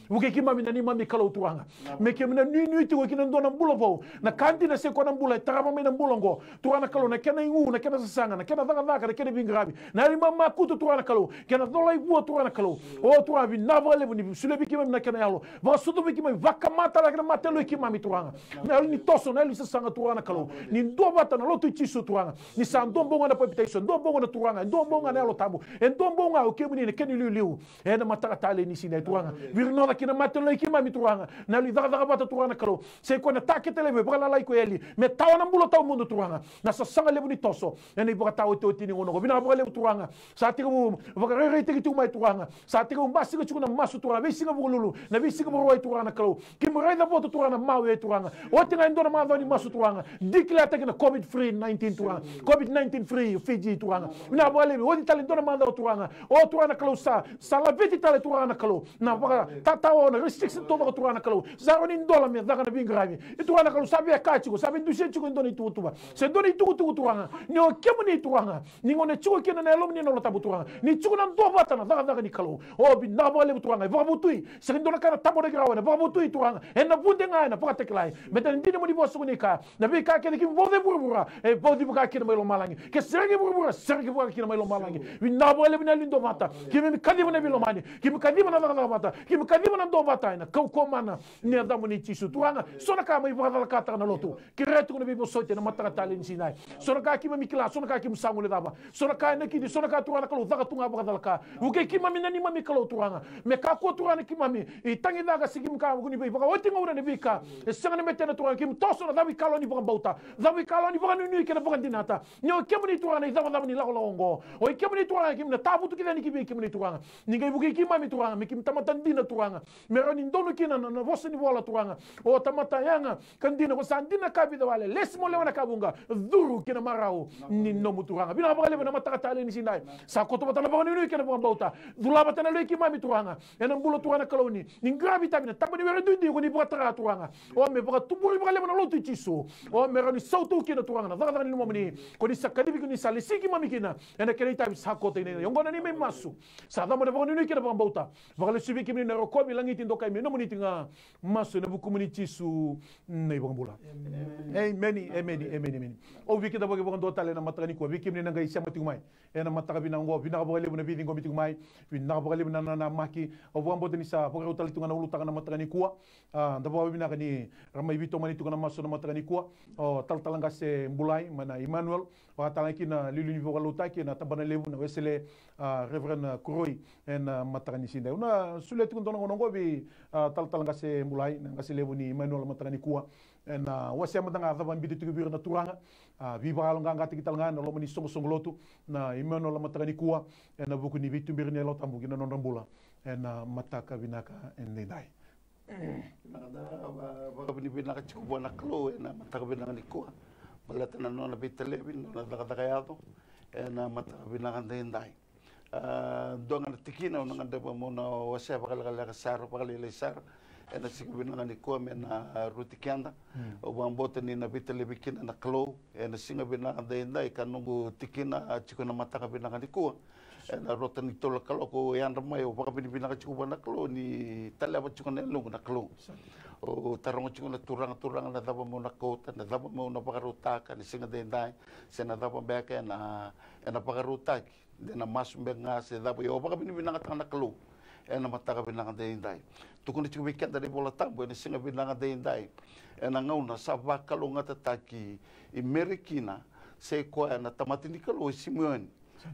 Vukei keimami na neimami Kalou Turaga. Me keimami na nuinui tiko ki na dua na bula vou. Na ka dina se ko na bula e tarava mai na bula oqo. Turaga na Kalou, na kena igu, na kena sasaga, na kena cakacaka, na kena veiqaravi. Na yalo ni mamakutu Turaga na Kalou. Kena cola i vua Turaga na Kalou. O Turaga vinaka vakalevu ni solia vei keimami na kena yalo. Vakasucu vei keimami, vakamatatataka na matayalo i keimami Turaga. Na yalo ni toso, na yalo ni sasaga Turaga na Kalou. Ni duavata na lotu i Jisu Turaga. Ni sa dua bau ga na papitaiso, dua bau ga na Turaga, dua bau ga na Yalo Tabu. E dua bau ga o kemuni na kena iliuliu. Ena mataka talei ni siga e Turaga. Viri na oca kina matayalo i keimami Turaga. Na yalo ni cakacaka vata Turaga na Kalou. Sai koya na takete levu e vakalalai ko eli. Me tawa na bula tawamudu Turaga. Na sasaga levu ni toso. Ena ivakataotioti ni gauna oqo. Vinaka vakalevu Turaga. Sa tekivu vakarairaitaki tiko mai Turaga. Sa tekivu basika tiko na masu Turaga. Veisiga Vukelulu. Na veisiga Vakarauwai Turaga na Kalou. Keimami raica votu Turaga na mawe Turaga. Oti ga e dua na macawa ni masu Turaga. Declaretaki na COVID free nineteen Turaga. COVID nineteen free Fiji Turaga. Vinaka vakalevu. Oti tale e dua na macawa Turaga. O Turaga na Kalou sa, sa laveti tale Turaga na Kalou. Na vakatatao na restriction taucoko Turaga na Kalou. Sa rawa ni dola me caka na veiqaravi. E Turaga na Kalou sa via ka tiko, sa via dusia tiko e dua na ituvatuva. Se dua na itukutuku Turaga. Ni o kemuni Turaga. Ni gauna e tiko kina na yalomuni na Yalo Tabu Turaga. Ni tiko na duavata na cakacaka ni Kalou. O vinaka vakalevu Turaga. E vakavotui. Sega ni dua na ka na tabanaki rawa ena vakavotui Turaga. Ena vude ga ena vakatakilai. Me da dina mo ni vosa ko ni kaya. Na veika kece keimami vauca e vuravura. E vauci vaka kina mai lomalagi. Ke sereki vuravura, sereki vaka kina mai lomalagi. Vinaka vakalevu na yalo ni duavata. Keimami kaciva na veilomani. Keimami kaciva na cakacaka vata. Keimami kaciva na duavata. Ena kaukauwa mana. Ni yacamuni Jisu Turaga. So na ka mai vakacalakataka na lotu. Kerea tiko na veivosoti ena mataka talei ni siga. So na ka keimami kila, so na ka keimami sa guilecava. So na ka e nakiti, so na ka Turaga na Kalou caka tu ga vakacalaka. Vukei keimami na neimami Kalou Turaga. Me kakua Turaga na keimami. I tagicaka se keimami ka vukuni vei vakaoti gauna na veika. E sega na betena Turaga keimami toso na cavuikalawa ni vakabauta. Cavuikalawa ni vakanuinui kei na vakadinata. Ni o kemuni Turaga na icavacava ni lakolako oqo. O i kemuni Turaga keimami na tavutu kece yani ki vei kemuni Turaga. Ni qai vukei keimami Turaga. Me keimami tamata dina Turaga. Me rawa ni donu kina na, na vosa ni vola Turaga. O tamata yaga. Ka dina, ko sa dina na ka vica wale, lesi mo lewa na ka vuqa, curu ki na marau ni nomu Turaga. Vinaka vakalevu na mataka talei ni siga. Sa koto vata na vakanuinui kei na vakabauta. Cula vata na lewe i keimami Turaga. Ena bula Turaga na Kalou ni, ni qaravi itavi na taba ni were duidui ko ni vakatara Turaga. O me vakatuburi vakalevu na lotu i Jisu. O me rawa ni sautu kina Turaga na cakacaka ni lomamuni. Ko ni sa kacivi ko ni sa lesi keimami kina. Ena kena itavi sa koto i na, oqo na neimami masu. Sa cama na vakanuinui kei na vakabauta. Vakalesuvi kemuni na rokovi, lagiti, dokai me nomuni tiko ga. Masu ena vukumuni Jisu na iVakabula. Emeni, emeni, emeni, emeni. Au via kidavaki vakadua tale ena mataka nikua, vei kemuni na qai sema tiko mai ena mataka vinaka oqo, vinaka vakalevu na veiciqomi tiko mai, vinaka vakalevu na nanamaki. Au vakabauta ni sa vakarau tale tiko ga na ulutaga na mataka nikua. A, da vakavinavinaka ni ra mai veitomani tiko na masu na mataka nikua. O Talatala Qase Bulai mai na Emmanuel. Vakatalega kina na liuliu ni veivakaloutaki ena tabana levu na Wesele, a, Reverend, a, Kuroi, ena, a, mataka ni siga. Au na solia tiko dua na gauna oqo vei, a, Talatala Qase Bulai, na qase levu ni Emmanuel mataka nikua. Ena, a, wasea mada ga cava biuta tiko vei ira na turaga. A, veivakayaloqaqataki tale ga ena loma ni soqosoqo lotu na Emmanuel mataka nikua. Ena vuku ni veituberi ni Yalo Tabu ki na nodra bula. Ena, a, mataka vinaka edaidai. Vinaka, da va-, vakavinavinaka tiko vua na Kalou ena mataka vinaka nikua. Baleta na nona veitalevi, na nona cakacaka yaco ena mataka vinaka daidai. A, dua ga na tikina au na gadreva meu na wasea vakalekaleka sara, vakalailai sara ena siga vinaka nikua me na, a, rauti keda. Mm. Au vakabauta ni na veitalevi kina na Kalou ena siga vinaka daidai, ka noqu tikina, a, tiko ena mataka vinaka nikua. Ena rauta ni tolu na kaloko au yadra mai, au vakavinavinaka tiko vua na Kalou ni taleva tiko na yaloqu na Kalou. Sa dina. au taroga tiko na Turaga, Turaga, na cava meu na kauta, na cava meu na vakarautaka ena siga daidai, se na cava beka ena, ena vakarautaki, de na masu beka ga se cava. Io, au vakavinavinakataka na Kalou ena mataka vinaka daidai. Tukuna tiko vei keda na iVola Tabu ena siga vinaka daidai, ena gauna sa vakalougatataki i Meri kina, se koya na tamata ni Kalou e Simioni.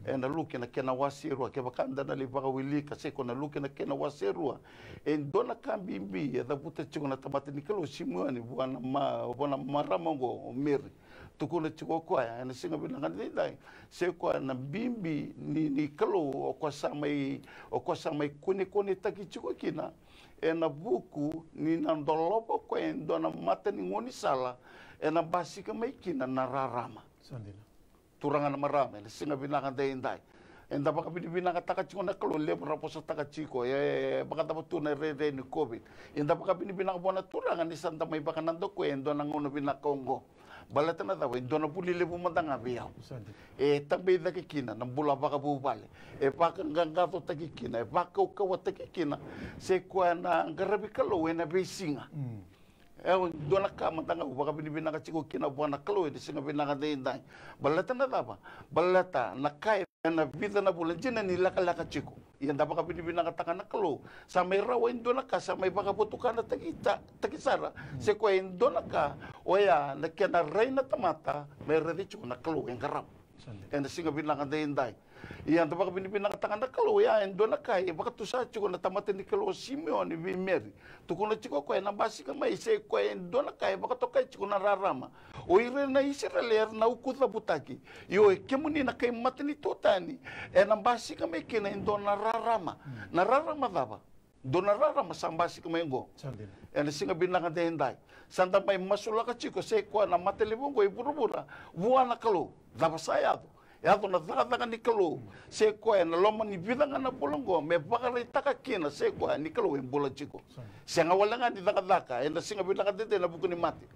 Ena Luke na kena wase e rua, kevaka da na lai vakawilika, se ko na Luke na kena wase e rua. E dua na ka bibi e cavuta tiko na tamata ni Kalou Simioni vua na ma-, vua na marama oqo o Meri. Tukuna tiko o koya ena siga vinaka daidai, se koya na bibi ni, ni Kalou, o koya sa mai, o koya sa mai kunekunetaki tiko kina ena vuku ni na dolava o koya e dua na mata ni gaunisala ena basika mai kina na rarama. Sa dina. Turaga na marama, ena siga vinaka daidai. Eda vakavinavinakataka tiko na Kalou, levu ra vosataka tiko, e, vakacava tu na rairai ni COVID. Eda vakavinavinaka vua na Turaga ni sa da mai vakanadakuya e dua na gauna vinaka oqo. Baleta na cava, e dua na vuli levu mada ga vei au. Sa dina. E tabei cake kina na bula vakavuvale. E vakaqaqacotaki kina, e vakaukauwataki kina. Se koya na qaravi Kalou ena veisiga. Mm. E dua na ka mada ga au vakavinavinaka tiko kina vua na Kalou ena siga vinaka daidai. Baleta na cava? Baleta na ka ena vica na vula dina ni lekaleka tiko. Ia da vakavinavinakataka na Kalou. Sa mai rawa e dua na ka, sa mai vakavotukanataki ta-, taki sara. Mm. Se koya e dua na ka, oya na kena rai na tamata, me raici tiko na Kalou e qarava. Sa dina. Ena siga vinaka daidai. Ia da vakavinavinakataka na Kalou, ia e dua na ka e vakatusa tiko na tamata ni Kalou o Simioni vei Meri. Tukuna tiko o koya ena basika mai, se koya e dua na ka e vakatokai tiko na rarama. O ira na Isireli era na ukucavutaki. Io, e kemuni na kai matanitu tani, ena basika mai kina e dua na rarama. Mm. Na rarama cava? Dua na rarama sa basika mai oqo. Sa dina. Ena siga vinaka daidai. Sa da mai masulaka tiko, se koya na matalevu oqo e vuravura, vua na Kalou. Cava sa yaco? Yaco na cakacaka ni Kalou. Se koya ena loma ni vica ga na vula oqo, me vakaraitaka kina, se koya ni Kalou e bula tiko. Sa dina. Sega wale ga ni cakacaka ena siga vinaka daidai ena vuku ni mate.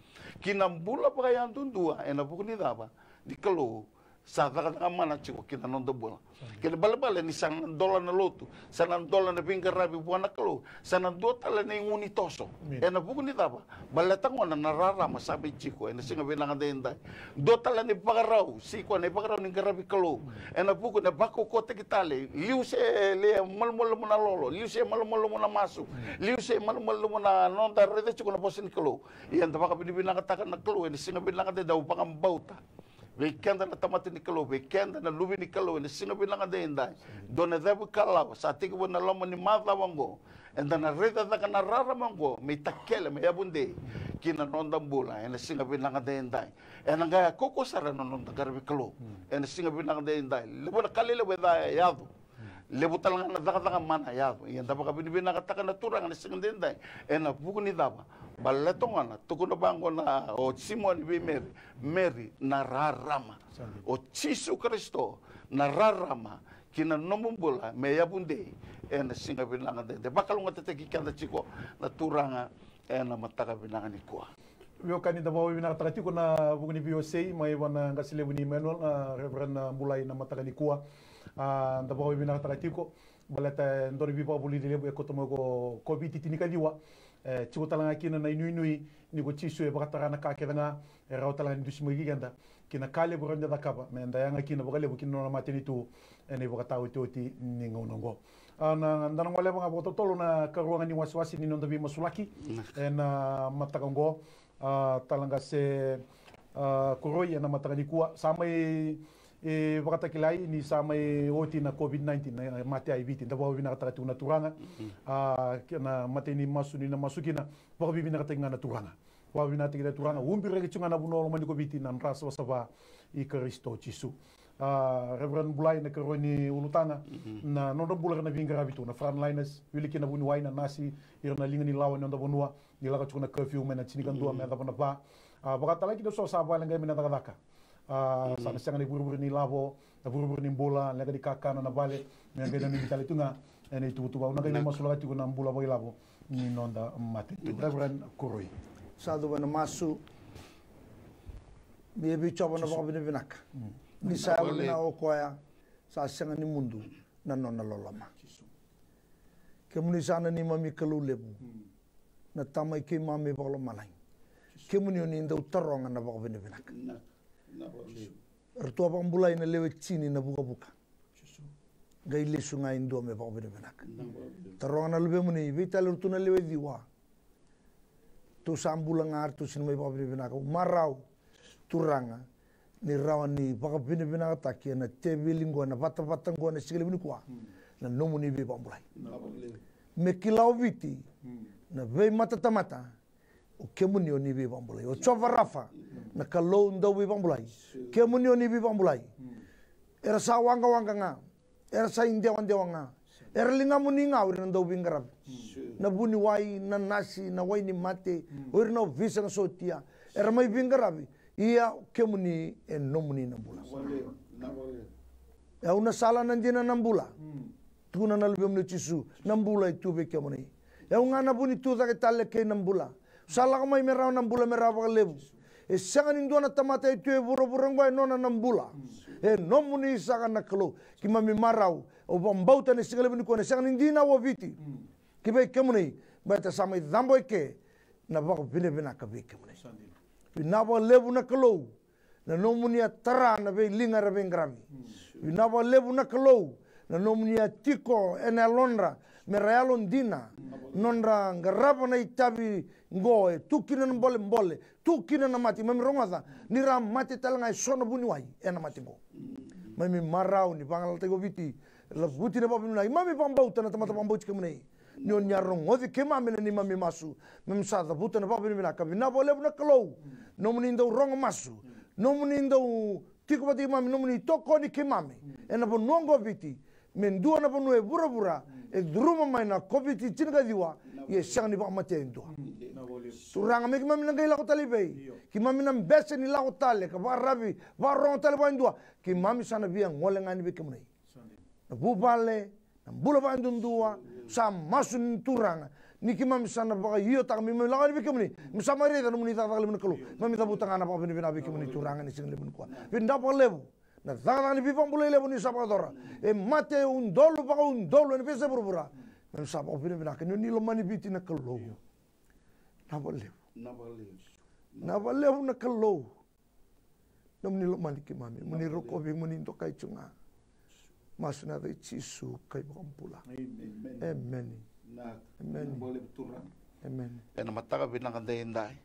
Ki na bula vakayadudua, ena vuku ni cava? Ni Kalou sa cakacaka mana tiko ki na noda bula. Kena balebale ni sa na dola na lotu, sa na dola na veiqaravi vua na Kalou, sa na dua tale na igu ni toso. Amen. Ena vuku ni cava? Baleta gona na rarama sa mai tiko ena siga vinaka daidai. Dua tale na ivakarau, se koya na ivakarau ni qaravi Kalou. Ena vuku ni vakaukauwataki tale, liu se le malumalumu na lolo, liu se malumalumu na masu, liu se malumalumu na noda raica tiko na vosa ni Kalou. Ia da vakavinavinakataka na Kalou ena siga vinaka daidai, au vakabauta vei keda na tamata ni Kalou, vei keda na luve ni Kalou, ena siga vinaka daidai. Dua na cavu kalawa sa tekivu ena loma ni macawa oqo. Eda na raica cake na rarama oqo me itakele, me yavudei ki na noda bula ena siga vinaka daidai. Ena qai kaukaua sara na noda qaravi Kalou ena siga vinaka daidai. Levu na ka lelevu e ca e yaco. Levu tale ga na cakacaka mana e yaco. Ia da vakavinavinakataka na Turaga na siga daidai. Ena vuku ni cava? Baleta gona, tukuna vaqo na o Simoni vei Meri, Meri na rarama. Sa dina. O Jisu Karisito na rarama ki na nomu bula me yavudei ena siga vinaka daidai. Vakalougatataki keda tiko na Turaga ena mataka vinaka nikua. Veiwekani, da vakavinavinakataka tiko na vuku ni veiwasei mai vua na qase levu ni Emmanuel, a, Reverend, a, Bulai, na mataka nikua. A, da vakavinavinakataka tiko baleta e dua na veivakavulici levu e koto mai ko COVID tinikaciwa. E tiko tale ga kina na inuinui ni ko Jisu e vakatara na ka kece ga, e rawa tale ga ni dusimaki keda ki na ka levu e rawa ni da cakava me da yaga kina vakalevu ki na nona matanitu ena ivakataotioti ni gauna oqo. A, na, da na goleva ga vakatotolo na karua ga ni wasewase ni noda veimasulaki ena mataka oqo. A, tale ga se, a, koroi ena mataka nikua. Sa mai, e, vakatakilai ni sa mai oti na COVID nineteen, na mate i Viti. Da vakavinavinakataka tiko na Turaga. A, ke na imatai ni masu ni na masu kina, vakavinavinakataki ga na Turaga. Vakavinavinakataki na Turaga. Ubi reki tiko ga na vanua loma ni ko Viti, na dra savasava i Karisito Jisu. A, Reverend Bulai, na karua ni ulutaga, na nodra bula era na veiqaravi tu, na frontliners, wili kina na vuniwai, na nasi, ira na liga ni lawa ni noda vanua, ni lako tiko na curfew mai na tinikadua me yacova na va. A, vakatalaki na so sa vakaleqai mai na cakacaka. A, sa na sega na ivurevure ni lavo, na vurevure ni bula, leqa ni kakana, na vale, me qai nanumi tale tu ga ena ituvatuva. Au na qai masulaka tiko na bula vakailavo ni noda matanitu. Reverend Koroi. Sa cuva na masu. Me vei Jiova na vakavinavinaka. Ni sa yalo vinaka o koya, sa sega ni mudu na nona loloma. Kemuni sa na neimami Kalou levu. na Tamai keimami vakalomalagi. Kemuni o ni dau taroga na vakavinavinaka. Na, na vakavinavinaka. Ratou a vakabulai na lewe tini na vukavuka. Qai lesu ga e dua me vakavinavinaka. Na vakavinavinaka. Taroga na luvemuni, veitalia ratou na lewe ciwa. Tou sa bula ga, ratou sega ni mai vakavinavinaka. Au marau, Turaga, ni rawa ni vakavinavinakataki ena teveli qo, ena vatavata qo, ena siga levu nikua. Mm. Na nomuni veivakabulai. Na vakavinavinaka. Me kila o Viti, mm, na veimatatamata, o kemuni o ni veivakabulai. O Jiova Rafa, na Kalou dau veivakabulai. Kemuni o ni veivakabulai. Era sa waqawaqa ga. Era sa idewadewa ga. Era ligamuni ga o ira na dau veiqaravi. Na vuniwai, na nasi, na wai ni mate, o ira na ovisa, na sotia. Era mai veiqaravi. Ia o kemuni e nomuni na bula. E au na sala, na dina, na bula. Tukuna na luvemuni o Jisu, na bula e tu vei kemuni. E au ga na vu ni tu cake tale kei na bula. Sa lako mai me rawa na bula, me rawa vakalevu. E sega ni dua na tamata e tu e vuravura oqo e nona na bula. E nomuni saka na Kalou. Keimami marau, au vakabauta ena siga levu nikua, e sega ni dina o Viti. Ki vei kemuni, baleta sa mai cabo eke na vakavinavinaka vei kemuni. Vinaka vakalevu na Kalou. Na nomuni a tara na veiliga era veiqaravi. Vinaka vakalevu na Kalou, na nomuni a tiko ena yalodra, me ra yalodina, nodra qarava na itavi qo e tu kina na bolebole, tu kina na mate. Keimami rogoca ni ra mate tale ga eso na vuniwai ena mate qo. Keimami marau ni vagalalataki o Viti, cavuti na vakavinavinaka. Keimami vakabauta na tamata vakabauti kemuni. Ni o ni a rogoci keimami ena neimami masu, keimami sa cavuta na vakavinavinaka. Vinaka vakalevu na Kalou, nomuni dau rogo masu, nomuni dau tiko vata keimami, nomuni tokoni keimami ena vanua oqo o Viti, me dua na vanua e vuravura e curuma mai na COVID tinikaciwa, ia e sega ni vakamatea e dua. Turaga, me keimami na qai lako tale i vei? Keimami na bese ni lako tale ka vakararavi, vakarogo tale vakadua. Keimami sa na via gole ga yani vei kemuni. Na vuvale, na bula vakayadudua, sa masu ni Turaga. Ni keimami sa na vakaiotaka, me keimami lako yani vei kemuni. Me sa mai raica nomuni cakacaka levu na Kalou. Keimami cavuta ga na vakavinavinaka vei kemuni Turaga ena siga levu nikua. Vinaka vakalevu na cakacaka ni veivakabulai levu ni sa vakayacora. E mate udolu vakaudolu ena veiyasai vuravura. Keimami sa vakavinavinaka ni o ni lomani Viti na Kalou. Vinaka vakalevu. Vinaka vakalevu na Kalou. Nomuni lomani keimami, mo ni rokovi, mo ni dokai tu ga. Masu ena yaca i Jisu ka iVakabula. Emeni. Emeni. Emeni. Ena mataka vinaka daidai,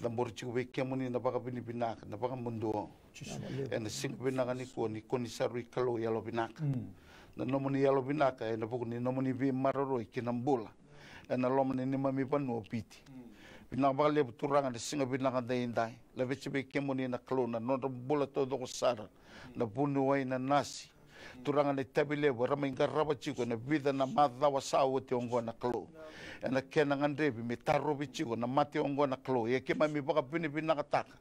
cabori tiko vei kemuni na vakavinavinaka, na vakamuduo. Ena siga vinaka nikua ni ko ni sa rui Kalou yalovinaka. Na nomuni yalovinaka ena vuku ni nomuni veimaroroi ki na bula ena loma ni neimami vanua o Viti. Vinaka vakalevu Turaga na siga vinaka daidai. Laveti vei kemuni na Kalou na nodra bula taucoko sara, na vuniwai, na nasi. Turaga na itavi levu era mai qarava tiko ena vica na macawa sa oti oqo na Kalou. Ena kena gadrevi me tarovi tiko na mate oqo na Kalou. Ia keimami vakavinavinakataka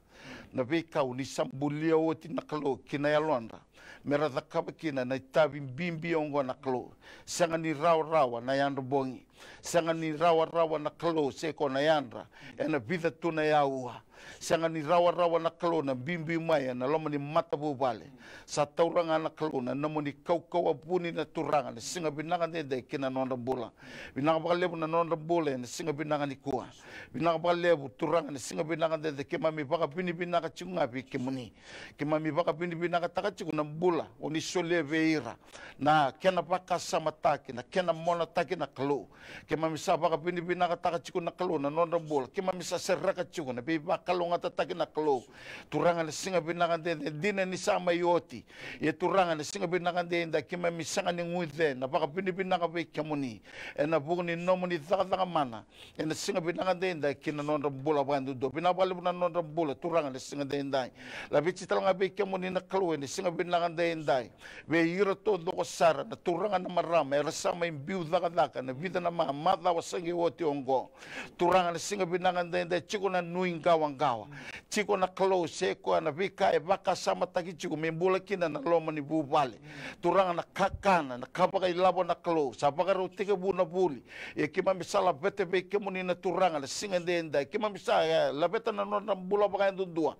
na veika o ni sa bulia oti na Kalou ki na yalodra, me ra cakava kina na itavi bibi oqo na Kalou. Sega ni rawarawa na yadra bogi. Sega ni rawarawa na Kalou se ko na yadra ena vica tu na aua. Sega ni rawarawa na Kalou na biubiu mai ena loma ni matavuvale. Sa taura ga na Kalou na nomuni kaukauwa vuni na Turaga na siga vinaka daidai ki na nodra bula. Vinaka vakalevu na nodra bula ena siga vinaka nikua. Vinaka vakalevu Turaga na siga vinaka daidai, keimami vakavinavinaka tiko ga vei kemuni. Keimami vakavinavinakataka tiko na bula o ni solia vei ira, na kena vakasamataki, na kena monataki na Kalou. Keimami sa vakavinavinakataka tiko na Kalou na nodra bula. Keimami sa sereka tiko na veivakalougatataki na Kalou. Turaga na siga vinaka daidai, dina ni sa mai oti. Ia Turaga na siga vinaka daidai keimami sega ni guce na vakavinavinaka vei kemuni ena vuku ni nomuni cakacaka mana ena siga vinaka daidai ki na nodra bula vakayadudua. Vinaka vakalevu na nodra bula Turaga na siga daidai. Laveti tale ga vei kemuni na Kalou ena siga vinaka daidai. Vei ira taucoko sara na turaga na marama era sa mai biu cakacaka na vica na ma, macawa sa qai oti oqo. Turaga na siga vinaka daidai, tiko na nuiqawaqawa. tiko na Kalou, se koya na veika e vakasamataki tiko me bula kina na loma ni vuvale. Turaga, na kakana, na ka vakailavo na Kalou, sa vakarau tekivu na vuli. Ia keimami sa laveta vei kemuni na Turaga na siga edaidai. Keimami sa, e, laveta na nodra bula vakayadudua.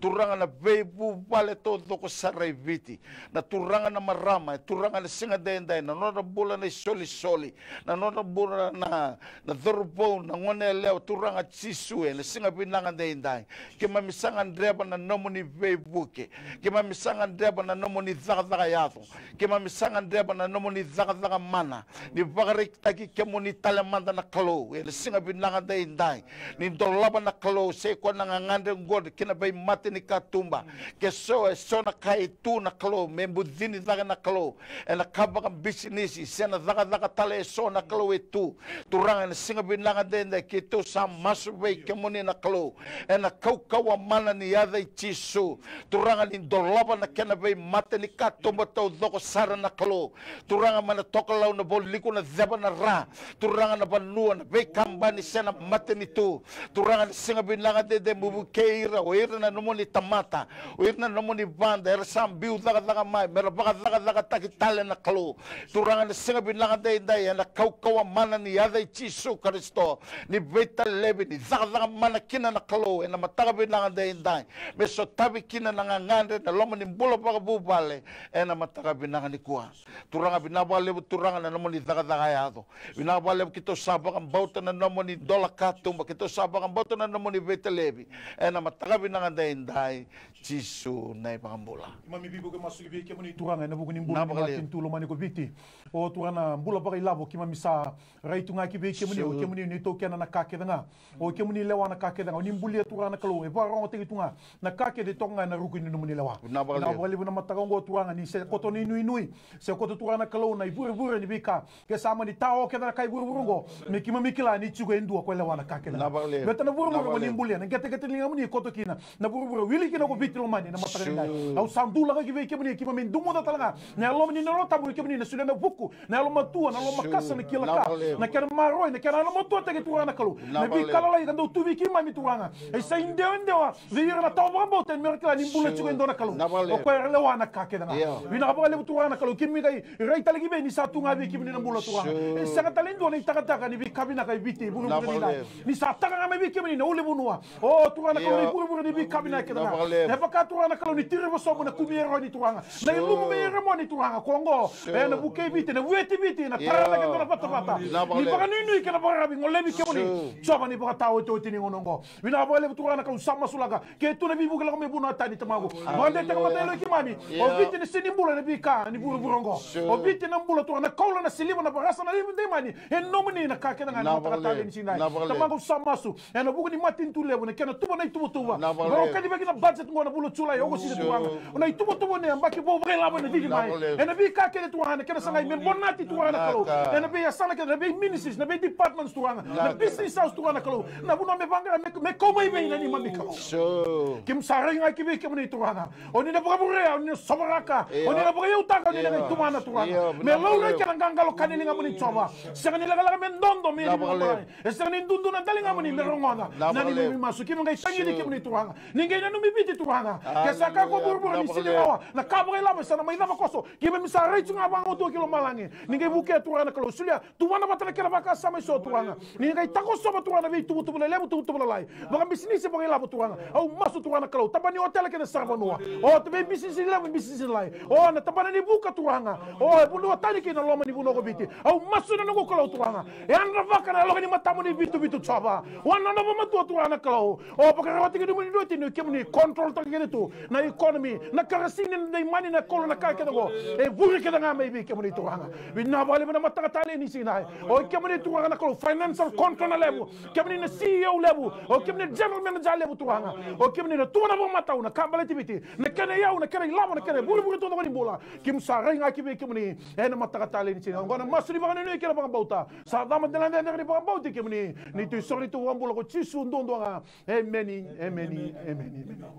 Turaga, na veivuvale taucoko sara i Viti. Na turaga, na marama, e Turaga na siga edaidai, na nodra bula na isolisoli, na nodra bula na, na cauravou, na goneyalewa, Turaga Jisu, ena siga vinaka edaidai. Keimami sa gadreva na nomuni veivuke. Keimami sa gadreva na nomuni cakacaka yaco. Keimami sa gadreva na nomuni cakacaka mana. Ni vakaraitaki kemuni tale mada na Kalou, ena siga vinaka edaidai. Ni dolava na Kalou, se koya na gagadre oqo ki na veimatanikatuba. Ke so, e so na ka e tu na Kalou, me bucini cake na Kalou. Ena ka vakabisinisi, se na cakacaka tale e so na Kalou e tu. Turaga, ena siga vinaka edaidai, keitou sa masu vei kemuni na Kalou. Ena kaukauwa mana ni yaca i Jisu. Turaga, ni dolava na kena veimatanikatuba taucoko sara na Kalou. Turaga, mai na tokalau, na vualiku, na ceva, na ra. Turaga, na vanua, na veikabani se na matanitu. Turaga, na siga vinaka edaidai, mo vukei ira, o ira na nomuni tamata, o ira na nomuni vada, era sa biu cakacaka mai, mera vakacakacakataki tale na Kalou. Turaga, na siga vinaka edaidai, ena kaukauwa mana ni yaca i Jisu Karisito, ni veitalevi, ni cakacaka mana kina na Kalou, ena mataka vinaka edaidai. Me sotavi kina na gagadre, na loma ni bula vakavuvale, ena mataka vinaka nikua. Turaga, vinaka vakalevu Turaga na nomuni cakacaka yaco. Vinaka vakalevu, keitou sa vakabauta na nomuni dola katuba, keitou sa vakabauta na nomuni veitalevi. Ena mataka vinaka edaidai, Jisu na iVakabula. Keimami veivuke masu ki vei kemuni Turaga ena vuku ni bula ni matanitu lomani ko Viti. O Turaga na bula vakailavo, keimami sa rai tu ga ki vei kemuni, o kemuni ni taukena na ka kece ga. O kemuni lewa na ka kece ga, o ni bulia Turaga na Kalou, e vakarogotaki tu ga na ka kece toka ga ena ruku ni nomuni lewa. Vinaka vakalevu. Vinaka vakalevu na mataka oqo Turaga, ni se koto ni nuinui, se koto Turaga na Kalou na ivurevure ni veika. Ke sa mani tao kece na ka i vuravura oqo, me keimami kila ni tiko e dua ko lewa na ka kece ga. Vinaka vakalevu. Veta na vuravura ko ni bulia, na qeteqete ni ligamuni koto kina. Na vuravura wili kina ko Viti lomani na mataka ni dai. Au sa dulaka ki vei kemuni, keimami dumuca tale ga na Yalomuni na Yalo Tabu, kemuni na solia na vuku, na yalomatua, na lomakasa, na kila ka, na kena maroroi, na kena yalomatuataki Turaga na Kalou. Na veika lalai ka dau tu vei keimami Turaga. E sa idewadewa vei ira na tawa vakabauta, me ra kila ni bula tiko e dua na Kalou. O koya era lewa na ka kece ga. Vinaka vakalevu Turaga na Kalou, keimami qai rai tale ki vei ni sa tu ga vei kemuni na bula Turaga. E sega tale e dua na itakataka ni veika vinaka e Viti, e vuravura ni dai. Ni sa taka ga mai vei kemuni na ulunivanua. O Turaga na Kalou, na ivurevure ni veika vinaka kece ga. E vaka Turaga na Kalou ni tiri vosobu na kumi eroni Turaga. Na ilumu mai Eremoni Turaga, ko oqo. E na vukei Viti, na vueti Viti, na tara cake e dua na vatavata. Ni vakanuinui kei na vakararavi, golevi kemuni. Jiova ni vakataotioti ni gauna oqo. Vinaka vakalevu Turaga na Kalou, sa masulaka. Ke tu na veivuke lako mai vanua tani Tamaqu. Vakadei tale ga mai na yaloi keimami. O Viti na sega ni bula ena veika ni vuravura oqo. O Viti na bula Turaga na koula, na siliva, na varasa, na laiva daimani. E nomuni na ka kece ga ena mataka talei ni siga edai. Tamaqu sa masu. Ena vuku ni matanitu levu, na kena tuva na ituvatuva. Vakacavacava na budget qo na vula o Julai, August, September. Na ituvatuva ni yabaki vou vakailavo ena cici mai. Ena veika kece Turaga, na kena sagai me bonati Turaga na Kalou. Ena veiyasana kece, na vei ministries, na vei departments Turaga. Na business house Turaga na Kalou. Na vanua me vaqara, me, me kau mai vei na neimami Kalou. Keimami sa rai ga ki vei kemuni Turaga. O ni na vakavurea, o ni na sovaraka, o ni na vakaiyautaka, o ni na qai tumana Turaga. Me laurai kei na qaqalo ka ni ligamuni Jiova. Sega ni lekaleka me dodo me ni ligamuni. E sega ni dudu na daligamuni me rogoca na neimami masu. Keimami qai tagicaki kemuni Turaga. Ni qai nanumi Viti Turaga. Ke sa ka ko vuravura ni sega ni rawa na ka vakailavo, e sa na mai cava koso. Keimami sa rai tu ga vakaotua ki lomalagi. Ni qai vukea Turaga na Kalou, solia, tuvana vata na kena vakasama eso Turaga. Ni qai takosova Turaga na veituvatuva lelevu, tuvatuva lalai. Vakabisinisi vakailavo Turaga. Au masu Turaga na Kalou, tabana ni otela kei na saravanua. O, tabana ni bisinisi levu, bisinisi lalai. O, na tabana ni vuka Turaga. O, e vanua tani kei na loma ni vanua ko Viti. Au masu na noqu Kalou Turaga. E yadravaka na yaloka ni matamu ni vituvitu Jiova. O, na nona vamatua Turaga na Kalou. O, vakararawataki nomuni dua tini, kemuni control taka kece tu na economy, na karasini, na daimani, na koula, na ka kece qo. E vuri kece ga mai vei kemuni Turaga. Vinaka vakalevu na mataka talei ni siga edai. O kemuni Turaga na Kalou, financial control na levu. Kemuni na C E O levu. O kemuni general manager levu Turaga. O kemuni na tuvana vakamatau, na ka baleti Viti. Na kena iyau, na kena ilavo, na kena vurevure tu na cava ni bula. Keimami sa rai ga ki vei kemuni. Ena mataka talei ni siga edai. Oqo na masu ni vakanuinui kei na vakabauta. Sa cama dela dela ni vakabauti kemuni. Ni tu isoro ni tu vakabula ko Jisu duadua ga. Emeni, emeni, emeni, emeni.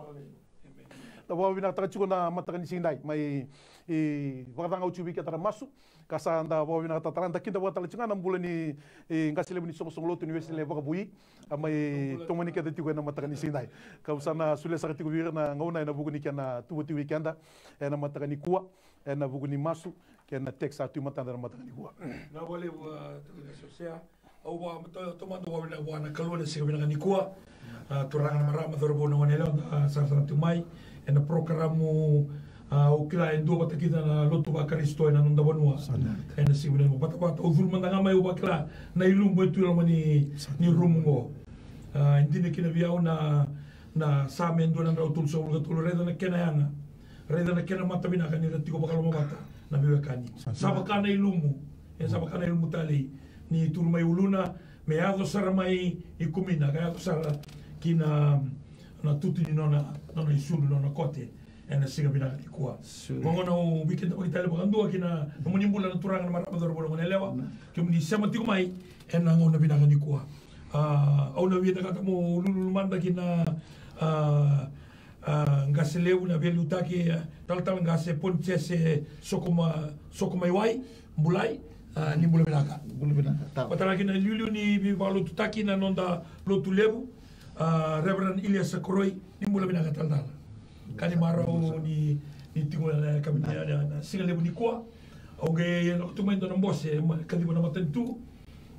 Da vakavinavinakataka tiko na mataka ni siga edai mai, e, vakacagau tiko vei keda na masu. Ka sa da vakavinakataka tale ga, da kidavaka tale tiko ga na bula ni, e, qase levu ni soqosoqo lotu ni Wesele vakavoui. A mai tomani keda tiko ena mataka ni siga edai. Ka'u sa na solia saka tiko vei ira na gauna ena vuku ni kena tuvatuva vei keda ena mataka nikua, ena vuku ni masu kei na text sa tu e matada ena mataka nikua. Na vakalevu, a, turaga Sosea. Au vakamatau, taumada au vakavinavinaka vua na Kalou ena siga vinaka nikua. A, turaga na marama, cauravou, na goneyalewa, a, sarasara tu mai ena porokaramu, a, au kila e dua vata kina na lotu vaKarisito ena noda vanua. Sa dina. Ena siga vinaka, vatavata, au curu mada ga mai, au vakila na ilumu e tu e loma ni, ni rumu oqo. A, e dina kina vei au na, na Same e dua na drau tolusagavulu ka tolu, raica na kena yaga, raica na kena mata vinaka ni ra tiko vakalomavata na veiwekani. Sa dina. Sa vaka na ilumu, e sa vaka na ilumu talei ni turu mai uluna, me yaco sara mai i kumina, ka yaco sara ki na, na tutu ni nona, nona isulu, nona kote, ena siga vinaka nikua. Sure. Vagona au veikidavaki tale vakadua ki na nomuni bula na turaga, na marama, cauravou, na goneyalewa, kemuni sema tiko mai ena gauna vinaka nikua. A, au na vinakata meu lululu mada ki na, a, a, qase levu na veiliutaki, a, talatala qase Ponitiese Sokoma, Sokomaiwai, Bulai, a, ni bula vinaka. Bula vinaka, tau. Vata kei na iliuliu ni veivakalotutaki na noda lotu levu, a, Reverend Iliesa Koroi, ni bula vinaka talatala. Ka ni marau ni, ni tiko na, na, na, na siga levu nikua. Au qai lako tu mai dua na bose, ma, kaciva na matanitu.